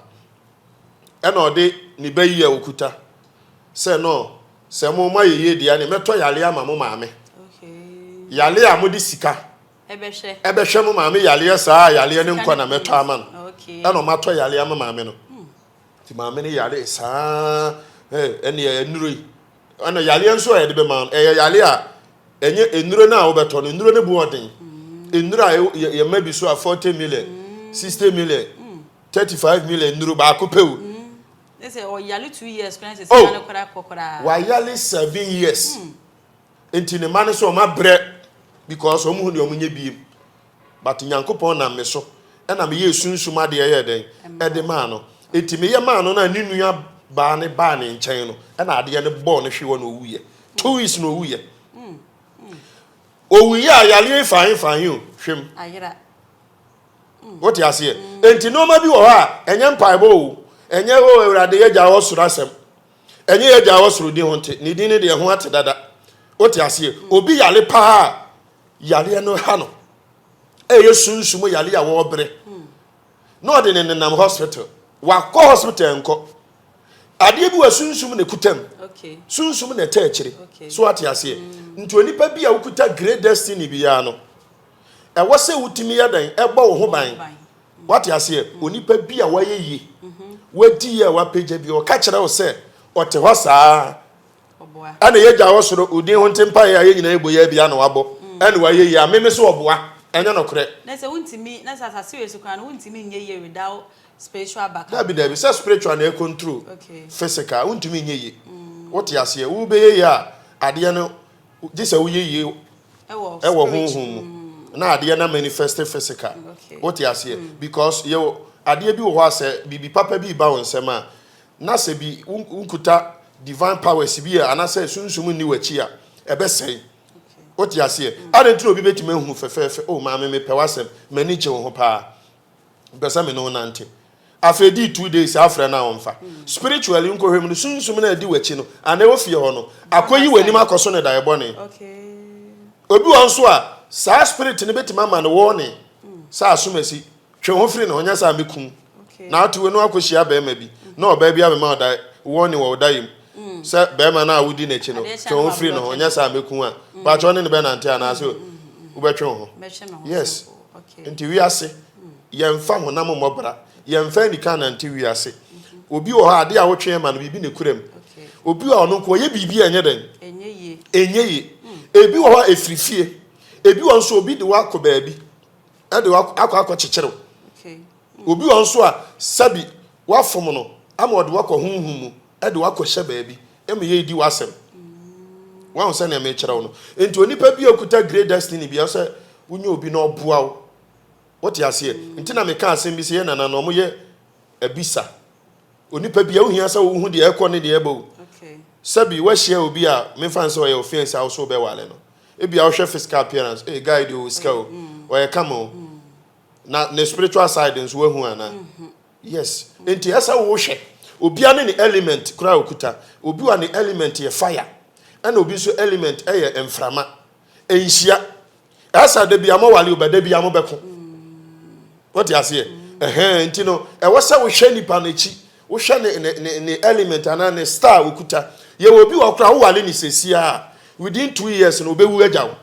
Ɛna ɔde ne ba yi a ɔkuta sɛ no sɛ mo moayɛ yie deɛ ɛne mɛtɔ yareɛ ama mo maame. Yareɛ a mode sika ɛbɛhwɛ mo maame yareɛ saa a yareɛ no nkɔ na mɛtɔ ama no. Ɛna ɔmatɔ yareɛ ama maame no. Nti maame no yaree saa ɛne nnuro yi. Ɛna yareɛ nso a yɛde bɛma no ɛyɛ yareɛ a ɛnyɛ nnuro no a wobɛtɔ no nnuro no bu ɔden. Nnuro a yɛma bi so a 40 million, 60 million, 35 million nnuro baako pɛ o. Oh, wayale 7 years. Nti ne mma no sɛ wɔn abrɛ because wɔn hu deɛ wɔn nyɛ biem. But Nyankopɔn nam me so ɛna meyɛɛ sunsum adeɛ yɛɛ dɛn ɛde maa no. Nti meyɛ maa no na ne nua baa ne baa ne nkyɛn no ɛna adeɛ no bɔɔ no hwe hɔ na owuiɛ. 2 weeks na owuiɛ. Owuiɛ a yareɛ yi fa he fa he o hwem. Wote aseɛ? Nti nneɛma bi wɔ hɔ a ɛnyɛ mpaebɔ o, ɛnyɛ o Awurade yɛgya wɔ soro asɛm. Ɛnyɛ yɛn Agya a ɔwɔ soro din ho nte, ne din no deɛ ɛho ate dada. Wote aseɛ? Obi yare paa a, yareɛ no ha no. Ɛyɛ sunsum yare a wɔrebrɛ. Na ɔde ne nenam hospital. Wakɔ hospital nkɔ. Adeɛ bi wɔ sunsum na ɛkuta mu. Sunsum na ɛtɛ akyire. So ate aseɛ? Nti onipa bi a wokuta great destiny biara no, ɛwɔ sɛ wotumi yɛ dɛn ɛbɔ wo ho ban. Wate aseɛ? Onipa bi a wayɛ yie, wadi yie a wapagya bi, ɔka kyerɛ wo sɛ ɔte hɔ saa ɛna yɛgya wɔ soro, wo din ho nte mpaeɛ a yɛn nyinaa yɛbɔ yɛ bia na wabɔ, ɛna wayɛ yie a, meme so ɔboa, ɛnyɛ nokorɛ. Na sɛ wontumi, na sɛ asase wei so koraa no, wontumi nyɛ yie without spiritual backup. Dabi dabi, sɛ spiritual na ɛcontrol physical, wontumi nyɛ yie. Wote aseɛ? Wobɛyɛ yie a, adeɛ no gye sɛ woyɛ yie Ɛwɔ ɛwɔ spirit honhom mu na adeɛ na manifest physical. Wote aseɛ? Because yɛwɔ adeɛ bi wɔ hɔ a sɛ biribi papa bi ba wo nsɛm a na sɛ bi wonkuta divine powers bi a anaasɛ sunsum nni w'akyi a ɛbɛsɛe. Wote aseɛ? Adɛn nti na obi bɛtumi ahu fɛfɛɛfɛ, oh maame mepɛ w'asɛm, m'ani gye wo ho paa. Mpɛ sɛ me ne wo nante. Afei dii 2 days afrɛ no a ɔmfa. Spiritually nkɔhwɛ mu no, sunsum no a ɛdi w'akyi no, anaa ɛwɔ fie hɔ no, akɔyi w'anim akɔso no daeɛ bɔne. Obi wɔ nso a, saa spirit no bɛtumi ama no warning sɛ asomasi, twe ho firi ne ho, nyɛ saa mɛkum. Na ate wei no akɔhyia bɛrima bi, na ɔbaa bi abɛma ɔda warning wɔ wo daeɛ mu sɛ bɛrima no a wodi n'akyi no, twe ho firi ne ho, nyɛ saa mɛkum a. Pakyɛ ɔne no bɛnante anaasɛ wobɛtwe wo ho? Yes. Nti wiase, yɛmfa honam mmɔ bra, yɛmfa anika nnante wiase. Obi wɔ hɔ a, adeɛ a wotwe ma no, biribi na ekura mu. Obi wɔ ɔno nko, ɔyɛ biribi a ɛnyɛ dɛn? Ɛnyɛ yie. Ebi wɔ hɔ a ɛfiri fie. Ebi wɔ nso obi de wo akɔ baabi, ɛde wo akɔ akɔkyekyere wo. Obi wɔ nso a sɛbi wafom no ama ɔde wo akɔ honhom mu, ɛde wo akɔhyɛ baabi, ɛma yɛredi w'asɛm. Wahu sɛnea mekyerɛ wo no? Nti onipa bi a okuta great destiny bi a sɛ wonya obi na ɔboa wo. Wote aseɛ? Nti na meka asɛm bi sɛ yɛ nana no wɔyɛ abisa. Onipa bi a wohia sɛ wohu deɛ ɛkɔ ne deɛ ɛba o. Sɛbi woahyia obi a memfa no sɛ ɔyɛ wo fiancé a wo so wobɛware no. Ebia wohwɛ physical appearance, ee guy yi deɛ ɔwɔ sika o, ɔyɛ kama o. Na ne spiritual side nso woahu anaa? Yes. Nti ɛsɛ wohwɛ. Obia ne ne element koraa a okuta. Obi wa ne element yɛ fire, ɛna obi nso element yɛ mframa. Ɛnhyia. Ɛsɛ da bia mowale o, but da bia mobɛko. Wote aseɛ? Ɛhɛn, nti no, ɛwɔ sɛ wohwɛ nipa no akyi. Wohwɛ ne ne ne ne element anaa ne star a okuta. Yɛwɔ obi wɔ hɔ koraa wowale ne sesia a, within 2 years no obewu agya wo.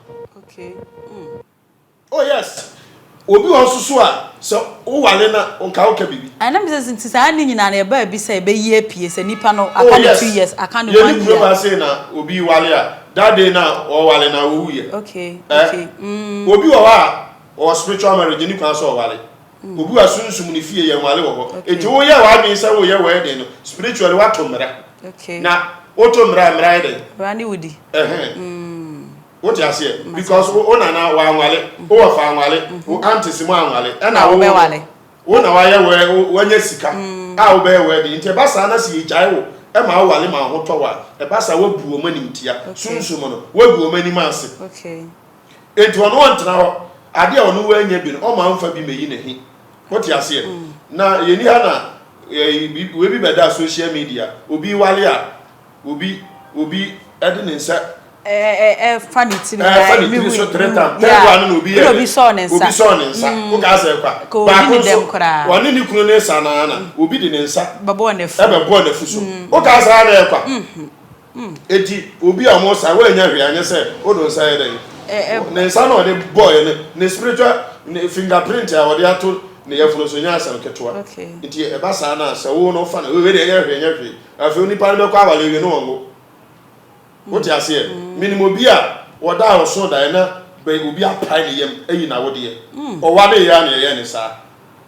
Oh yes. Obi wɔ hɔ nso so a, sɛ wowale na nka woka biribi. Ɛna mi sɛ nti saa ne nyinaa no ɛbaa bi sɛ ɛbɛyi apue sɛ nipa no Oh aka ne two yes. years aka ne Yɛne one kuro year. baa sei na obi wale a, that day na ɔwale na owuiɛ. Eh, Obi wɔ hɔ a, ɔwɔ spiritual marriage, ɛni kwan sɛ ɔwale. Obi wɔ sunsum ne fie yɛnwale wɔ hɔ. Enti woyɛ w'adwene sɛ woyɛ wedding no, spiritually woato mmara. Na woto mmara a, mmara yɛ dɛn? Mmara ne wo di. Ɛhɛn. Wote aseɛ? Because wo nana wanwale, wo wɔfa anwale, wo aunties mu anwale, ɛna wo no, wo na wayɛ wɛ, wanya sika a wobɛyɛ wedding. Nti ɛba saa na sɛ yɛgyae wo ma wowale ma wo ho tɔ wo a, ɛba saa woabu wɔn animtia. Sunsum no, woagu wɔn anim ase. Enti ɔno ɔntena hɔ. Adeɛ a ɔno wannya bi no, ɔmma ɔmfa bi mmɛyi n'ahi. Wote aseɛ? Na yɛnni ha na wei bi bɛda social media, obi wale a, obi obi de ne nsa ɛfa ne tiri ɛfa ne tiri so three times. Third one no na obi yɛ obi sɔɔ ne nsa. Obi sɔɔ ne nsa. Wokaa sɛ kwa. Baako nso, ɔne ne kunu ne nsa naa na obi de ne nsa bɛbɔɔ n'afu. Ɛbɛbɔɔ n'afu so. Wokaa sɛ ara na ɛkwa. Eti obi a ɔmo sa woannya hwee anyɛ sɛ wode wo nsa yɛ dɛn? Ne nsa na ɔde bɔɔɛ no ne spiritual ne fingerprint a ɔde ato ne yafunu so nyɛ asɛm ketewa. Nti ɛba saa no a sɛ wo no wofa no wei deɛ ɛnyɛ hwee ɛnyɛ hwee afei onipa no bɛkɔ aware awie no ɔnwo. Wote aseɛ? Menim obi a ɔda a ɔso daeɛ na bɛ obi apae ne yam ayi n'awodeɛ. Ɔwareeɛ a na yɛyɛɛ no saa.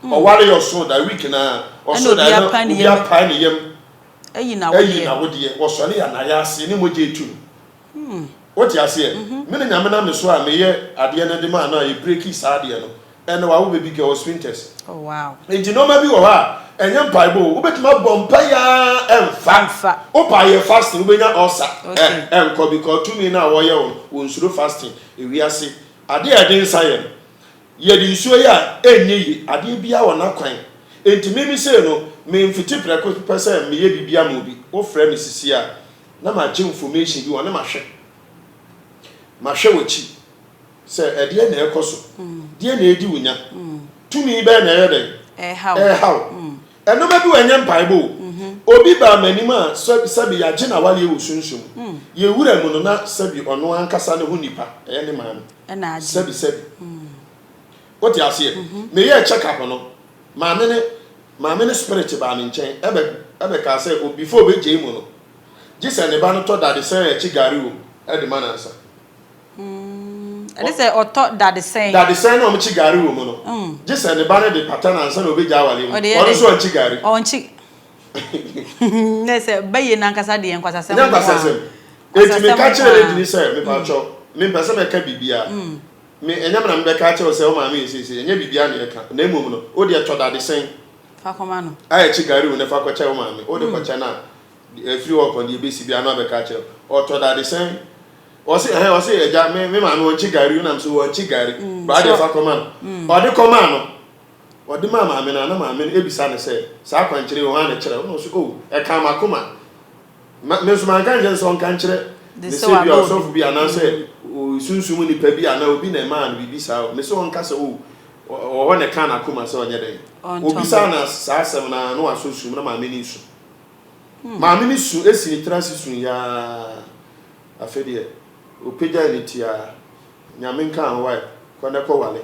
Ɔwareeɛ ɔso daeɛ week no ara ɔso daeɛ na obi apae ne yam Ayi Ayi n'awodeɛ. n'awodeɛ. Wɔsɔre a n'ayaase ne mogya etu no. Wote aseɛ? Me ne Nyame nam me so a meyɛ adeɛ no de maa no a yɛ breaki saa adeɛ no. Ɛnɛ wawo baby girl wɔ Spintex. Oh wow. Nti nnoɔma bi wɔ hɔ a ɛnyɛ mpaebɔ o. Wobɛtumi abɔ mpaeɛ ara ɛmfa. Ɛmfa. Wopɛ a yɛ fasting wobɛnya ulcer. Okay. Ɛnkɔ because tumi no a wɔyɛ wo no wɔnsuro fasting. Ewiase adeɛ a yɛde nsa yɛ no Yɛde nsuo yɛ a, ɛnyɛ yie. Adeɛ biara wɔ n'akwan. Enti me me sei no, memfiti prɛko pɛ sɛ meyɛ biribi ama obi. Wofrɛ me sisi a, na magye information bi wɔ hɔ na mahwɛ. Mahwɛ w'akyi sɛ ɛdeɛn na ɛrekɔ so, deɛn na ɛredi wo nya, tumi bɛn na ɛyɛ dɛn? Ɛreha wo. Nnoɔma bi wɔ ɛnyɛ mpaebɔ o. Obi baa m'anim a sɛbi yɛagye n'awareɛ wɔ sunsum mu. Yɛwura mu no na sɛbi ɔno ankasa ne ho nipa, ɛyɛ ne maame. Ɛna agye. Sɛbi sɛbi. Wote aseɛ? Meyɛɛ check up no, maame ne maame ne spirit baa me nkyɛn ɛbɛ ɛbɛkaa sɛ o before ɔbɛgyae mu no, gye sɛ ne ba no tɔ dadesɛn a ɛkye gari wɔ mu ɛde ma no ansa. Ɛde sɛ ɔtɔ dadesɛn. Dadesɛn na wɔkye gari wɔ mu no, gye sɛ ne ba no de pata no ansa na ɔbɛgyae awareɛ mu. Ɔde yɛ Ɔno dɛn? nso ɔnkye gari. Ɔnkye. Na sɛ bɛyɛ no ankasa deɛ nkwasasɛm Ɛnyɛ nko ara. nkwasasɛm. Enti Nkwasasɛm meka nko kyerɛɛ lady ara. no sɛ, mepakyɛw, mempɛ sɛ mɛka biribiara. Me, ɛnyɛ me na mebɛka akyerɛ wo sɛ wo maame yɛ seisei, ɛnyɛ biribiara na yɛka. Na mmom no, wo deɛ tɔ dadesɛn Fa kɔma no. a ɛkye gari wɔ mu na fa kɔkyɛ wo maame. Wode kɔkyɛ no a, ɛfiri hɔ kɔ no, deɛ ɛbɛsi biara no abɛka akyerɛ wo. Ɔtɔ dadesɛn, ɔse, ɛhɛn, ɔse, agya, me, me maame ɔnkye gari o, na mese ɔnkye gari. Baa deɛ fa kɔma no. Ɔde kɔmaa no. Ɔde maa maame no a, na maame no bisa no sɛ, Saa akwankyerɛ yi, hwan na ɛkyerɛɛ wo? Na ɔse, Oh, ɛkaa m'akoma. Ma, me nso manka ankyerɛ no sɛ ɔnka nkyerɛ De ne sɛ sɛ ebia waba obi. ɔsɔfo bi anaasɛ sunsum mu nipa bi anaa obi na ɛmaa no biribi saa o. Mese ɔnka sɛ, Oh, ɔwɔ hɔ na ɛkaa n'akoma sɛ ɔnyɛ dɛn. Ɔntɔ Obisaa mmrɛ. no saa asɛm no ara na wasɔ sum na maame no resu. Maame no su si ne tiri ase sui ara. Afei deɛ, ɔpagyae ne ti ara, Nyame nkaa ho wae, kɔ na kɔwale.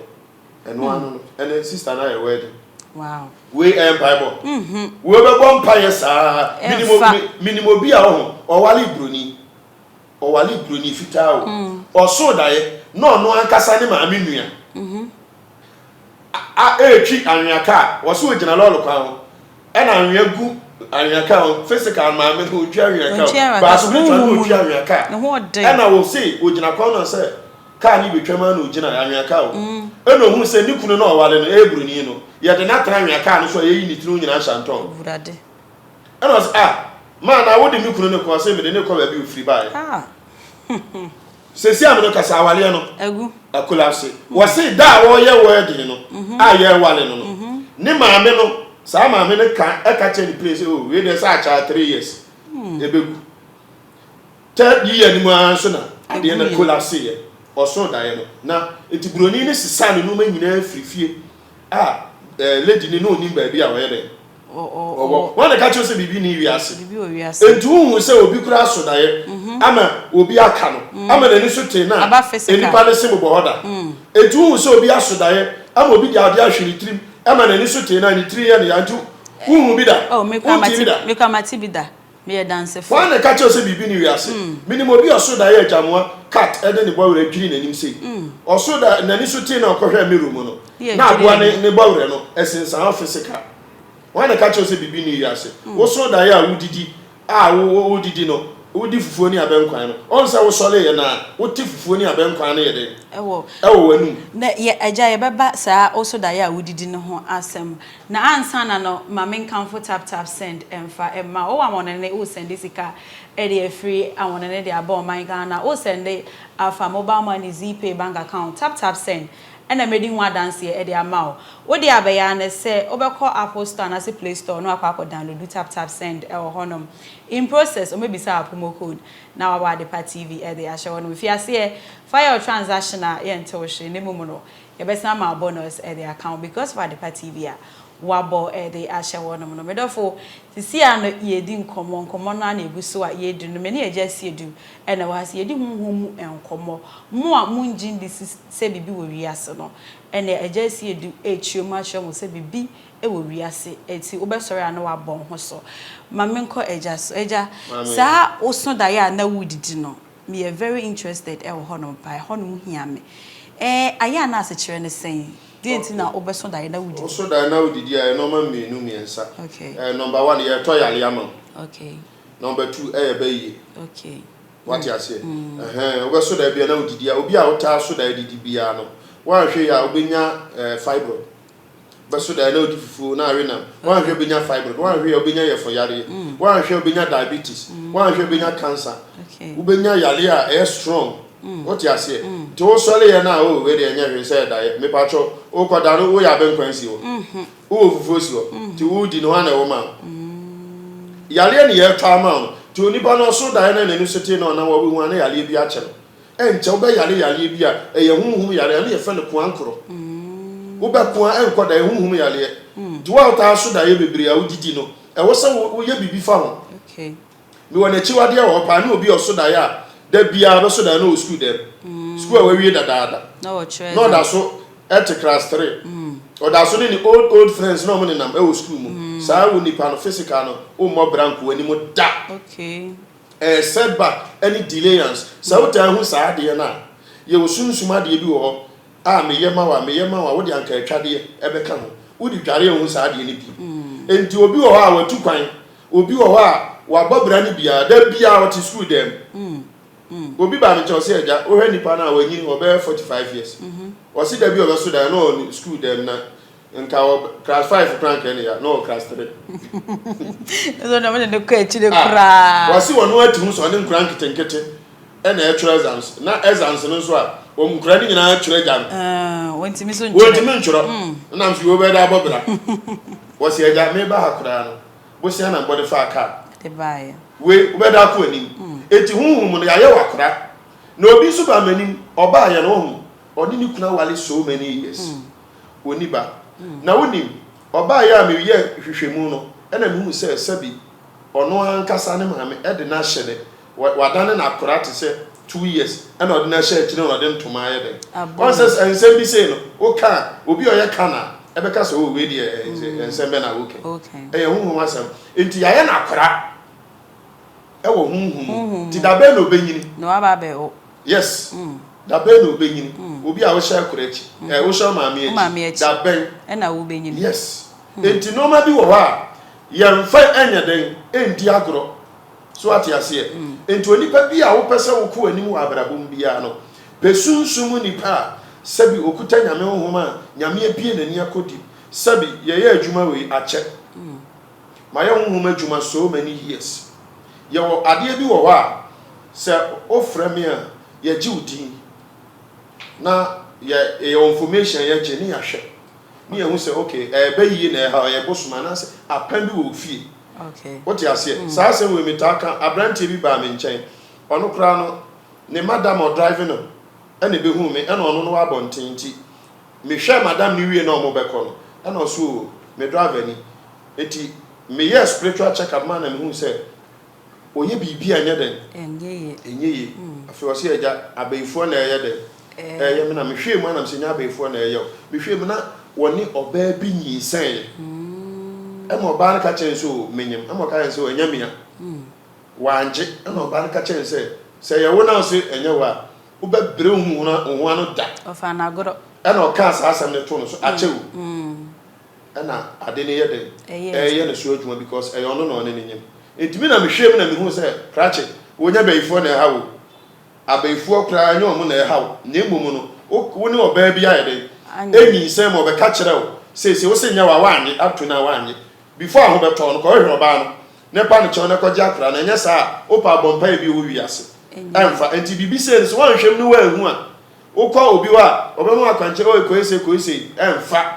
Ɛno ano no, ɛnɛ sister no ayɛ wedding. Wow. Wei ɛyɛ mpaebɔ. Wei bɛbɔ mpaeɛ saa. Menim Ɛmfa. menim obi a ɔho ɔwale broni. Ɔwale broni fitaa o. Ɔsoo daeɛ na ɔno ankasa ne maame nua. A ɛretwi anwea kaa. Wɔse ɔgyina lɔɔre kwan ho. Ɛna anwea gu anwea kaa ho. Physical maame no ɔntwi anwea kaa Ɔntwi o. anwea But kaa so spiritual no honhom mu ɔtwi no, anwea kaa. ne ho ɔden. Ɛna wɔse ɔgyina kwan no a sɛ Kaa no rebɛtwam ara na ɔgyinaeɛ, anwea kaa o. Ɛna ɔhuu sɛ ne kunu no a ɔware no, ɛyɛ buroni no, yɛde no atena anwea kaa no so a yɛayi ne tiri ho nyinaa hyantɔn. Awurade. Ɛna ɔse, ah, Maa na wode me kunu no kɔ? Ɔse mede no kɔ baabi ofiri baeɛ. Seesei a me no kasa awareɛ no Agu. Akolapse. Wɔse da a wɔreyɛ wedding no a yɛreware no no, ne maame no, saa maame no ka ɛka kyerɛ ne plane sɛ oh wei deɛ sɛ akyɛ a 3 years ɛbɛgu. Third year no mu ara nso na adeɛ no collapse yɛ. Ɔsoo daeɛ no na nti buroni no sesaa ne nneɛma nyinaa firi fie a lady no na ɔnim baabi a ɔyɛ dɛn ɔwɔ. Wɔn na ka kyerɛ sɛ biribi ni wiase. Nti wohu sɛ obi koraa so daeɛ ama obi aka no ama n'ani so tee na nipa no se bobɔ hɔ da. Nti wohu sɛ obi aso daeɛ ama obi de adeɛ ahwe ne tirim ama n'ani so tee na ne tiri yɛ ne ya. Nti wohu bi da? Wonte bi da? Mekɔ amate bi da. Meyɛ dansefo. Hwan na ɛka kyerɛ wo sɛ biribi nni wiase? Minim obi a ɔsoo daeɛ a agyamoa, cat, de ne bɔwerɛ dwirii n'anim sei. Ɔsoo da, n'ani so tee na ɔkɔhwɛɛ mirror mu no, na aboa no ne bɔwerɛ no sensan hɔ physical. Hwan na ɛka kyerɛ wo sɛ biribi nni wiase? Wosoo daeɛ a wodidi a wodidi no, wodi fufuo ne abɛnkwan no, ɔhu sɛ wosɔreeɛ no a, wote fufuo ne abɛnkwan no yɛ dɛn? Ɛwɔ w'anum. Na yɛ, Agya, yɛbɛba saa wosoo daeɛ a wodidi no ho asɛm. Na ansa na no ma me nkamfo tap tap send mfa mma wo. Wowɔ awɔnene wo sɛnde sika de afiri awɔnene de aba ɔman Ghana, wo sɛnde afa mobile money, Zeepay, bank account, tap tap send ɛna mɛdi ho adanseɛ de ama wo. Wo deɛ abɛyɛ ara ne sɛ wobɛkɔ Apple store anaasɛ play store na wakɔ akɔ download tap tap send wɔ hɔ nom. In process wɔbɛbisa wo promo code na wabɔ Adepa TV de ahyɛ hɔ nom. Fi aseɛ fa yɛ wo transaction a yɛnte wo hwee na mmom no Yɛbɛsan ama wo bonus de aka ho because of Adepa TV a wabɔ de ahyɛ hɔ nom no. Me dɔfo, sisi a no yɛredi nkɔmmɔ, nkɔmmɔ no ara na ɛgu so a yɛredi no. Me ne Agya Asiedu na ɛwɔ ha sɛ yɛdi honhom mu nkɔmmɔ. Mo a mongye ndi sɛ biribi wɔ wiase no, ɛnneɛ Agya Asiedu rekyerɛ mu akyerɛ mo sɛ biribi wɔ wiase. Enti wobɛsɔre a na wabɔ wo ho so. Ma menkɔ Agya so. Agya, saa woso daeɛ a na woredidi no, Meyɛ very interested wɔ hɔ nom paa, ɛhɔ nom hia me. Eh, ayɛ a na asekyerɛ ne sɛn? Deɛ nti na wobɛso daeɛ na wodidi? Woso daeɛ na wodidi a, ɛyɛ nnoɔma mmienu, mmiɛnsa. Okay. Eh, number one, yɛretɔ yareɛ ama wo. Okay. Number two, ɛyɛ bayie. Okay. Wate aseɛ? Ɛhɛn, wobɛso daeɛ biara na wodidi a, obi a wotaa so daeɛ didi biara no, woanhwɛ yie a, wobɛnya eh, fibroid. Bɛso daeɛ na odi fufuo na awe nam. Woanhwɛ wobɛnya fibroid, woanhwɛ a wobɛnya yɛfo yareɛ, woanhwɛ a wobɛnya diabetes, woanhwɛ a wobɛnya cancer, wobɛnya yareɛ a ɛyɛ strong. Wote aseɛ? Nti wosɔreeɛ no a, oh wei deɛ ɛnyɛ hwee sɛ ɛdaeɛ. Mepakyɛw, wokɔda no woyɛ abɛnkwan si hɔ, wowɔ fufuo si hɔ, nti wodi no hwan na ɛwɔ ma wo? Yareɛ ne yɛretɔ ama wo no. Nti onipa no ɔso daeɛ na n'ani so tee na ɔnam hɔ a, wobɛhu a na yareɛ bi akyɛ no. Ɛnkyɛ wobɛyare yareɛ bi a ɛyɛ honhom yareɛ, ɛno yɛfrɛ no koankorɔ. Wobɛko a ɛnkɔ da, ɛyɛ honhom yareɛ. Nti wo a wotaa so daeɛ bebree a wodidi no, ɛwɔ sɛ woyɛ biribi fa ho. Mewɔ n'akyiwadeɛ wɔ hɔ paa, ne obi a ɔso daeɛ a da biara bɛso daeɛ na ɔwɔ sukuu dɛm. Sukuu a wawie dadaada. Na ɔda so te class 3. Ɔda so ne ne old old friends na wɔn nenam wɔ sukuu mu. Saa wo nipa no physical no, wommɔ bra nkɔ w'anim da. Ɛyɛ setback ne delayance. Sɛ wotaa hu saa adeɛ no a, yɛwɔ sunsum adeɛ bi wɔ hɔ a meyɛ ma wo a, meyɛ ma wo a, wode anka atwadeɛ bɛka ho. Wode dware a wonhu saa adeɛ no bio. Enti obi wɔ hɔ a watu kwan, obi wɔ hɔ a wabɔ bra no biara, da biara ɔte sukuu dan mu. Obi baa me nkyɛn ɔse agya, wohwɛ nipa no a wanyini, ɔbɛyɛ 45 years. Ɔse da bi a ɔbɛso dan na ɔwɔ sukuu dan mu na Nka wɔ class 5 koraa nka ɛne ya na ɔwɔ class 3. Ɛsɛ na wɔde ne kɔ akyire ah, koraa. Wɔsi wɔn ati ho sɛ ɔne nkura nketenkete ɛna ɛtwerɛ exams na exams no nso a wɔn nkura no nyinaa twerɛ gya no. Ah, wɔntumi so ntwerɛ. Wɔntumi ntwerɛ. Ɛna nso yɛ wɔbɛda abɔ bra. Wɔsi agya meba ha koraa no bosia na mbɔde faa kaa. De baeɛ. Wei wobɛda akɔ anim. Eti huhum no yɛayɛ wɔ akora. Na obi nso baa m'anim ɔbaa yɛ no ɔhu ɔne ne kunu awale so many years. Ɔnni ba. Na wonim, ɔbaeɛ a meyɛɛ nhwehwɛmu no, ɛna mehuu sɛ sɛbi ɔno ankasa ne maame de no ahyɛ ne, wadane no akwadaa te sɛ 2 years, ɛna ɔde no ahyɛ akyire na ɔde ntoma ayɛ dɛn. Wɔn sɛ nsɛm bi sei no, woka a, obi a ɔyɛ ka na ɛbɛka sɛ, oh, wei deɛ nsɛm bɛ na woka. Ɛyɛ honhom asɛm. Nti yɛayɛ no akwadaa ɛwɔ honhom mu. Nti da bɛn na ɔbɛnyini? Na waba abɛwo. Yes. Da bɛn na ɔbɛnyini? Obi a wohyɛ akora akyi, ɛ wohyɛ wo maame akyi, da bɛn? Ɛna wobɛnyini. Yes. Enti nneɛma bi wɔ hɔ a yɛmfa nyɛ dɛn ndi agorɔ. So ate aseɛ? Enti onipa bi a wopɛ sɛ wokɔ w'anim wɔ abrabɔ mu biara no, pɛ sunsum mu nipa a sɛbi ɔkuta Nyame honhom a Nyame abue n'ani akɔ deep. Sɛbi yɛyɛ adwuma wei akyɛ. Mayɛ honhom adwuma so many years. Yɛwɔ adeɛ bi wɔ hɔ a, sɛ wofrɛ me a, yɛgye wo din na yɛ yɛwɔ information a yɛgye ne yɛahwɛ ne yɛhu sɛ okay ɛyɛ yie na ɛha ɛyɛ bosom anaasɛ apam bi wɔ wo fie. Wote aseɛ? Saa asɛm wei metaa ka. Aberanteɛ bi baa me nkyɛn, ɔno koraa no ne madam a ɔdrive no ɛna ɛbɛhuu me, ɛna ɔno no wɔ abɔnten nti mehwɛɛ madam no wie na ɔmo bɛkɔ no ɛna ɔso o me driver ni. Nti meyɛɛ spiritual check up maa na mehuu sɛ ɔyɛ biribi a ɛnyɛ dɛn? Ɛnyɛ yie. Afei ɔse agya abayifoɔ na ɛyɛ dɛn? Ɛyɛ me. Na mehwɛɛ mu a na mesɛ nyɛ abayifoɔ na ɛyɛ o. Mehwɛɛ mu na wɔne ɔbaa bi nyinsɛneeɛ. Ɛma ɔbaa no ka kyerɛɛ no sɛ o menyem. Ɛma ɔka kyerɛɛ no sɛ o ɛnyɛ mea. Wangye. Ɛna ɔbaa no ka kyerɛɛ no sɛ sɛ ɛyɛ wo na wose ɛnyɛ wo a, wobɛbrɛ wo ho ano da. Ɔfaa no agorɔ. Ɛna ɔkaa saa asɛm no too no so. Akyɛ o. Ɛna ade no yɛ dɛn? Ɛyɛ ne so adwuma because ɛyɛ ɔno na ɔne no nyem. Nti me na mehwɛɛ mu na mehuu sɛ krakye, wonyɛ bayifoɔ na ɛha wo. Abayifoɔ koraa ɛnyɛ wɔn na ɛha wo, na mmom no wo ne ɔbaa bi ayɛ dɛn? Anyinsɛn ma ɔbɛka kyerɛ wo seesei wo se nyɛ wo a woannye, up to now woannye. Before a ho bɛtɔ wo no kɔhwehwɛ ɔbaa no na pa no kyɛw na kɔgye akwadaa no, ɛnyɛ saa a wopɛ a bɔ mpaeɛ bi wɔ wiase ɛmfa. Nti biribi sei no sɛ woanhwɛ mu na woanhu a, wokɔ obi hɔ a ɔbɛma wo akwankyerɛ, oi kɔyɛ sei kɔyɛ sei, ɛmfa.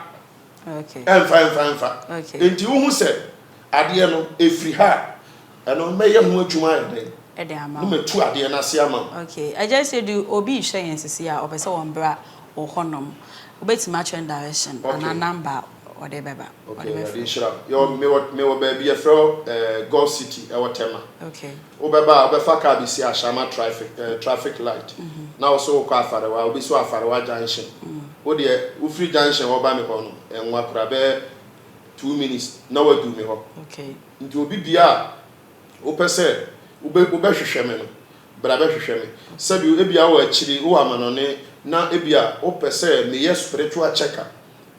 Ɛmfa ɛmfa ɛmfa. Enti wohu sɛ adeɛ no ɛfiri ha a, ɛno mɛyɛ ho adwuma ayɛ dɛn? Na matu adeɛ no ase ama wo. Okay. Agya Seidu, obi rehwɛ yɛn sisi a, ɔpɛ sɛ wɔbra wo hɔnom. Wobɛtumi akyerɛ no direction anaa number a ɔde bɛba? Okay, Awurade nhyira wo. Yɛwɔ, mewɔ, mewɔ baabi yɛfrɛ hɔ eh, Golf City, ɛwɔ Tema. Okay. Wobɛba a, wobɛfa car bɛsi Ashama traffic, eh, traffic light. Na wo so wokɔ Afarewa, wobɛsi wɔ Afarewa junction. Wo deɛ, wofiri junction hɔ ba me hɔ no, ɛnwa koraa, bɛyɛ 2 minutes na woaduru me hɔ. Nti obi bia a wopɛ sɛ wobɛ, wobɛhwehwɛ me no, bra bɛhwehwɛ me. Sɛbi ebia wowɔ akyiri, wowɔ amanɔne, na ebia wopɛ sɛ meyɛ spiritual checker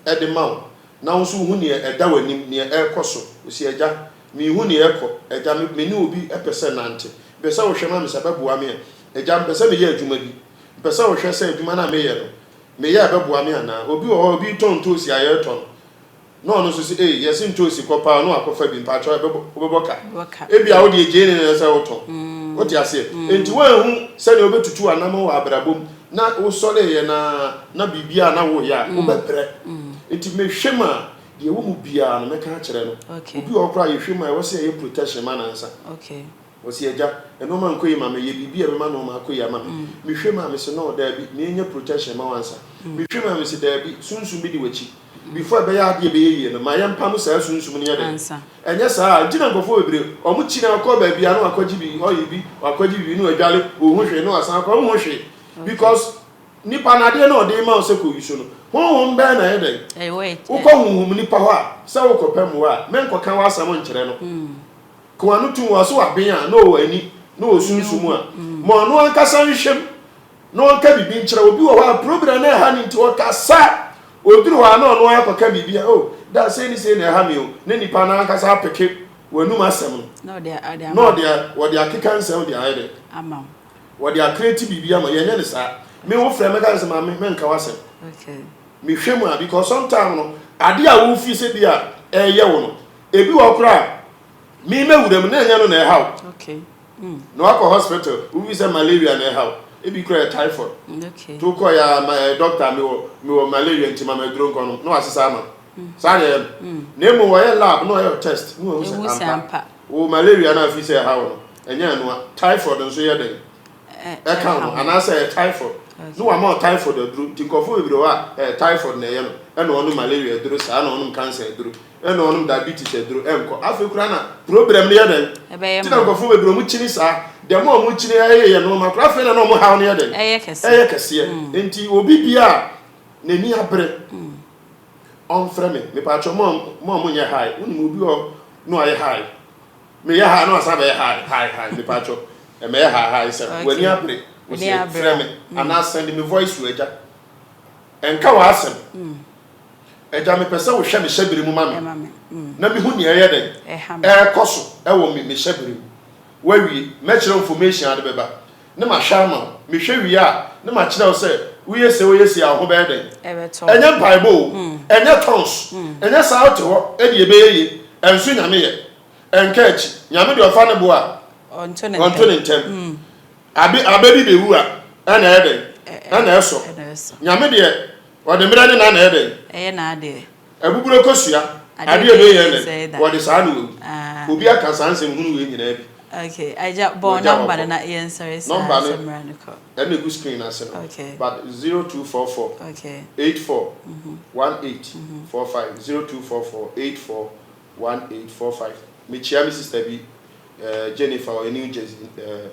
de ma wo, na wo nso wohu nea ɛda w'anim, nea ɛrekɔ so. Ɔsi, Agya, menhu nea ɛrekɔ. Agya, me, me ne obi pɛ sɛ nante. Mepɛ sɛ wohwɛ ma me sɛ ɛbɛboa me a. Agya, mepɛ sɛ meyɛ adwuma bi. Mepɛ sɛ wohwɛ sɛ adwuma no a meyɛ no, meyɛ a ɛbɛboa me anaa. Obi wɔ hɔ a, obi retɔn ntoosi a yɛretɔ no, na ɔno nso se, Ei, yɛse ntoosi kɔ paa, na wakɔfa bi. Mpakyɛw, ɛbɛbɔ, wobɛbɔ ka. Ebia wo deɛ gyeene na ɛsɛ sɛ wotɔn. Wote aseɛ? Enti woanhu sɛnea wobɛtutu w'anammɔn wɔ abrabɔ mu, na wosɔreeɛ no ara na biribiara a na woreyɛ a, wobɛbrɛ. Enti mehwɛ mu a, deɛ ɛwɔ mu biara no, mɛka akyerɛ no. Obi wɔ hɔ koraa a, yɛhwɛ mu a, ɛwɔ sɛ yɛyɛ protection ma no ansa. Ɔse, Agya, nnoɔma nkɔ yie ma me, yɛ biribi a ɛbɛma nnoɔma akɔ yie ama me. Mehwɛ mu a, mese, No, daabi, menyɛ protection mma wo ansa. Mehwɛ mu a, mese, Daabi, sunsum bi di w'akyi. Before ɛbɛyɛ adeɛ a ɛbɛyɛ yie no, ma yɛmpamo saa sunsum no nyɛ dɛn? Ɛnyɛ saa a, nti na nkurɔfoɔ bebree, wɔn kyini akɔ baabi a na wakɔgye bi, oil bi, wakɔgye biribi na wadwale, ɔnhu hwee na wasan akɔ, ɔnhu hwee. Because nipa no adeɛ no a ɔde rema wo sɛ kɔ use no, honhom bɛn na ɛyɛ dɛn? Wokɔ honhom nipa hɔ a, sɛ wokɔpɛ mmoa a, menkɔka w'asɛm nkyerɛ no. Ka w'ano tom, w'aso aben a, na ɔwɔ ani, na ɔwɔ sunsum a, ma ɔno ankasa nhwɛ mu. Na ɔnka biribi nkyerɛ wo. Obi wɔ hɔ a problem na ɛha no nti ɔkasa. Ɔduru hɔ a na ɔno ara akɔka biribi a, oh, da sei ne sei na ɛha me o. Na nipa no ankasa apeke w'anum asɛm no. Na ɔde Na ɔde wɔde akeka nsɛm de ayɛ dɛ. Ama wo. Wɔde akreti biribi ama. Yɛnyɛ no saa. Me wo frɛ mɛka sɛ maame mɛnka w'asɛm. Okay. Mehwɛ mu a because sometime no ade a wofi sɛ bi a ɛyɛ wo no ebi wɔ hɔ koraa me mɛwura mu na ɛnyɛ no na ɛha wo. Okay. Na wakɔ hospital, wofi sɛ malaria na ɛha wo, ebi koraa yɛ typhoid. Okay. Nti wokɔ yɛ a ma eh, doctor mewɔ mewɔ malaria nti ma ma aduro nkɔ nom na wasesa ama wo. Saa na ɛyɛ no. Na mmom wɔyɛ lab na wɔyɛ test na wɔahu Ehu sɛ ampa wo malaria no a afi sɛ ɛha wo no ɛnyɛ ɛno a typhoid nso yɛ dɛn ɛka ho anaasɛ ɛyɛ typhoid na wama wo typhoid aduro. Nti nkurɔfoɔ bebree wɔ hɔ a ɛyɛ typhoid na ɛyɛ no ɛna ɔnom malaria aduro saa na ɔnom cancer aduro. Ɛna ɔnom diabetes aduro ɛnkɔ. Afei koraa na problem no yɛ dɛn? Ɛbɛyɛ Nti na nkurɔfoɔ bebree ɔmo kyini saa. Dɛm a ɔmo kyini ɛyɛ yɛ nnoɔma koraa afei na na ɔmo haw no yɛ dɛn? Ɛyɛ kɛseɛ. Ɛyɛ kɛseɛ. Nti obi bia a n'ani abere ɔnfrɛ me. Mepaakyɛw mo a mo a mo nyɛ high. Wonim obi wɔ hɔ na wayɛ high. Meyɛ high na wasan bɛyɛ high high high. Mepaakyɛw ɛmɛyɛ high high sɛ w'ani abere. W'ani abere frɛ me anaa send me voice to agya. Ɛnka w'asɛm. Agya, mepɛ sɛ wohwɛ me hyɛbere mu ma me, na mehu nea ɛyɛ dɛn ɛrekɔ so wɔ me me hyɛbere mu. Woawie, mɛkyerɛ wo information a wode bɛba, ne mahwɛ ama wo. Mehwɛ wie a, ne makyerɛ wo sɛ woyɛ sei, woyɛ sei a, wo ho bɛyɛ dɛn. Ɛnyɛ mpaebɔ o, ɛnyɛ tongues, ɛnyɛ saa wote hɔ de ɛbɛyɛ yie. Ɛnso Nyame yɛ. Ɛnka akyi. Nyame deɛ ɔfa ne bo a. Ɔnto ne Ɔnto ne ntɛm. ntɛm. Abe aba bi bɛwu a, ɛna ɛyɛ dɛn? Ɛna ɛsɔ. Ɛna ɛsɔ. Nyame deɛ, ɔde mmerɛ ne na na ɛyɛ dɛn? Ɛyɛ n'adeɛ. Abuburo kosua, Adeɛ adeɛ bi wei yɛ yɛ sɛe dɛn? da. Wɔde saa na wawu. Ah. Obi aka saa nsɛm hunu wei nyinaa bi. Okay, agya bɔ Wɔagya nɔmba hɔ no kɔ. na yɛnsɔre saa Nɔmba no sɛ mmara no kɔ. ɛna ɛgu screen no ase no. Okay. But 0244 Okay. 84 18 45 0244 84 1845. Mekyia me sister bi eh, Jennifer ɔyɛ New Jersey eh,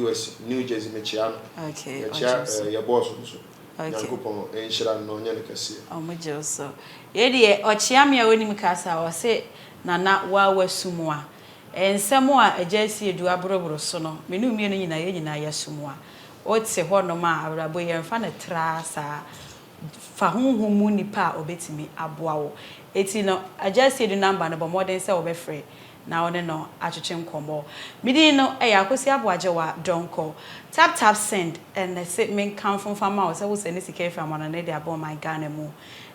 US New Jersey mekyia no. Okay, Yɛkyia ɔgye so. eh, yɛ boss nso. Okay. Nyankopɔn nhyira no na ɔnyɛ no kɛseɛ. Ɔmo gye wo so. Yei deɛ ɔkyea me a ɔnim kasa ɔse Nana woa w'asum a. Nsɛm a Agya Asiedu aboroboro so no me ne wo mmienu nyinaa yɛn nyinaa yɛasum a. Wote hɔ nom a abrabɔ yi yɛmfa no traa saa. Fa honhom mu nipa a ɔbɛtumi aboa wo. Eti no Agya Asiedu number no bɔ mmɔden sɛ wobɛfrɛ na wo ne no atwetwe nkɔmmɔ. Me din no yɛ Akosua Aboagyewa Donkor. Tap tap send na se menkamfo mfa ma wo sɛ wo sɛne sika afiri amanɔne de aba ɔman Ghana mu.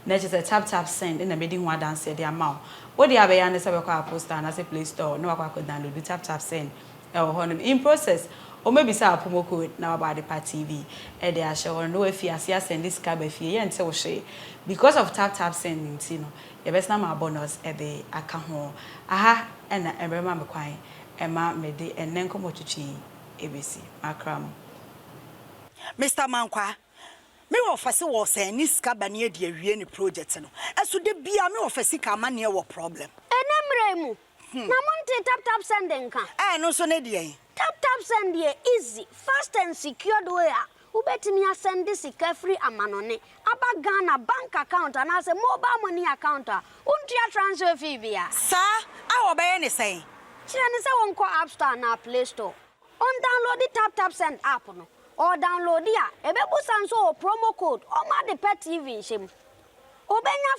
Na kyerɛ sɛ tap tap send na medi ho adanseɛ de ama wo. Wo deɛ abɛyɛ ara ne sɛ wobɛkɔ Apple store anaasɛ Play store na wakɔ akɔ download tap tap send wɔ hɔnom. In process, wɔbɛbisa wo promo code na wabɔ Adepa TV de ahyɛ hɔ no na wafi aseɛ asɛnde sika aba fie. Yɛnte wo hwee. Because of tap tap send nti no, yɛbɛsan ama bonus de aka ho. Aha na ɛbɛma me kwan ma mede ɛnnɛ nkɔmmɔtwetwe yi bɛsi. Makra mo. Mister Mankwaa, me wɔfa se wɔɔsɛn ne sika ba ne adi awie ne project no, ɛso da biaa me wɔfa sika amaneɛ wɔ problem. Ɛnɛ mmerɛ yi mu, na montee tap tap send nka? Ɛɛ ɛno nso ne deɛn? Tap tap send yɛ easy, fast and secured way a wobɛtumi asɛnde sika firi amanɔne aba Ghana bank account anaasɛ mobile money account a wontua transfer fee biara. Saa a wɔbɛyɛ ne sɛn? Kyerɛ no sɛ ɔnkɔ App Store anaa Play Store, ɔndownloadi Tap Tap Send app no. Ɔredownloadi a, ɛbɛbusa nso ɔwɔ promo code ɔma ade pɛ TV nhyɛ mu. Obenya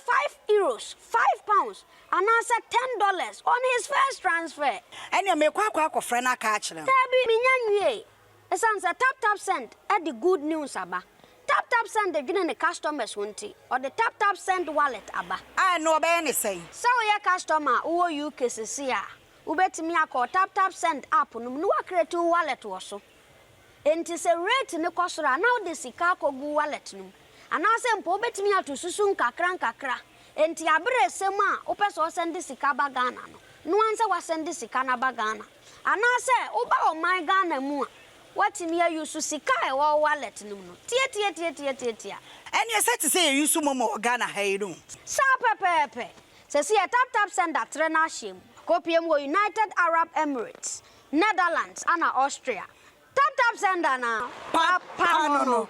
€5, £5, anaasɛ $10 on his first transfer. Ɛneɛ meekɔ akɔ akɔfrɛ no aka akyerɛ no. Daabi, mennya nwiei. Esiane sɛ TapTapSend de good news aba, TapTapSend dwene ne customers ho nti, ɔde TapTapSend Wallet aba. A ɛno ɔbɛyɛ ne sɛn? Sɛ woyɛ customer a wowɔ UK sesei a, wobɛtumi akɔ TapTapSend app no mu na woacreate wo wallet wɔ so. Enti sɛ rate no kɔ soro a, na wode sika akɔgu wo wallet no mu. Anaasɛ mpo wobɛtumi ato susu nkakrankakra. Enti aberɛ ɛsɛ mu a wopɛ sɛ ɔsɛnde sika ba Ghana no, noa nsɛ woasɛnde sika no aba Ghana. Anaasɛ woba ɔman Ghana mu a, woatumi a use sika a ɛwɔ wo wallet no mu no tiatiatiatiatiatia. Ɛneɛ sɛ te sɛ yɛ use momo wɔ Ghana ha yi no. Saa pɛpɛɛpɛ! Sɛsi yɛ tap tap send atrɛ n'ahyeɛ mu kɔpie mu wɔ United Arab Emirates, Netherlands ana Austria. Tap tap send anaa? Papa no no.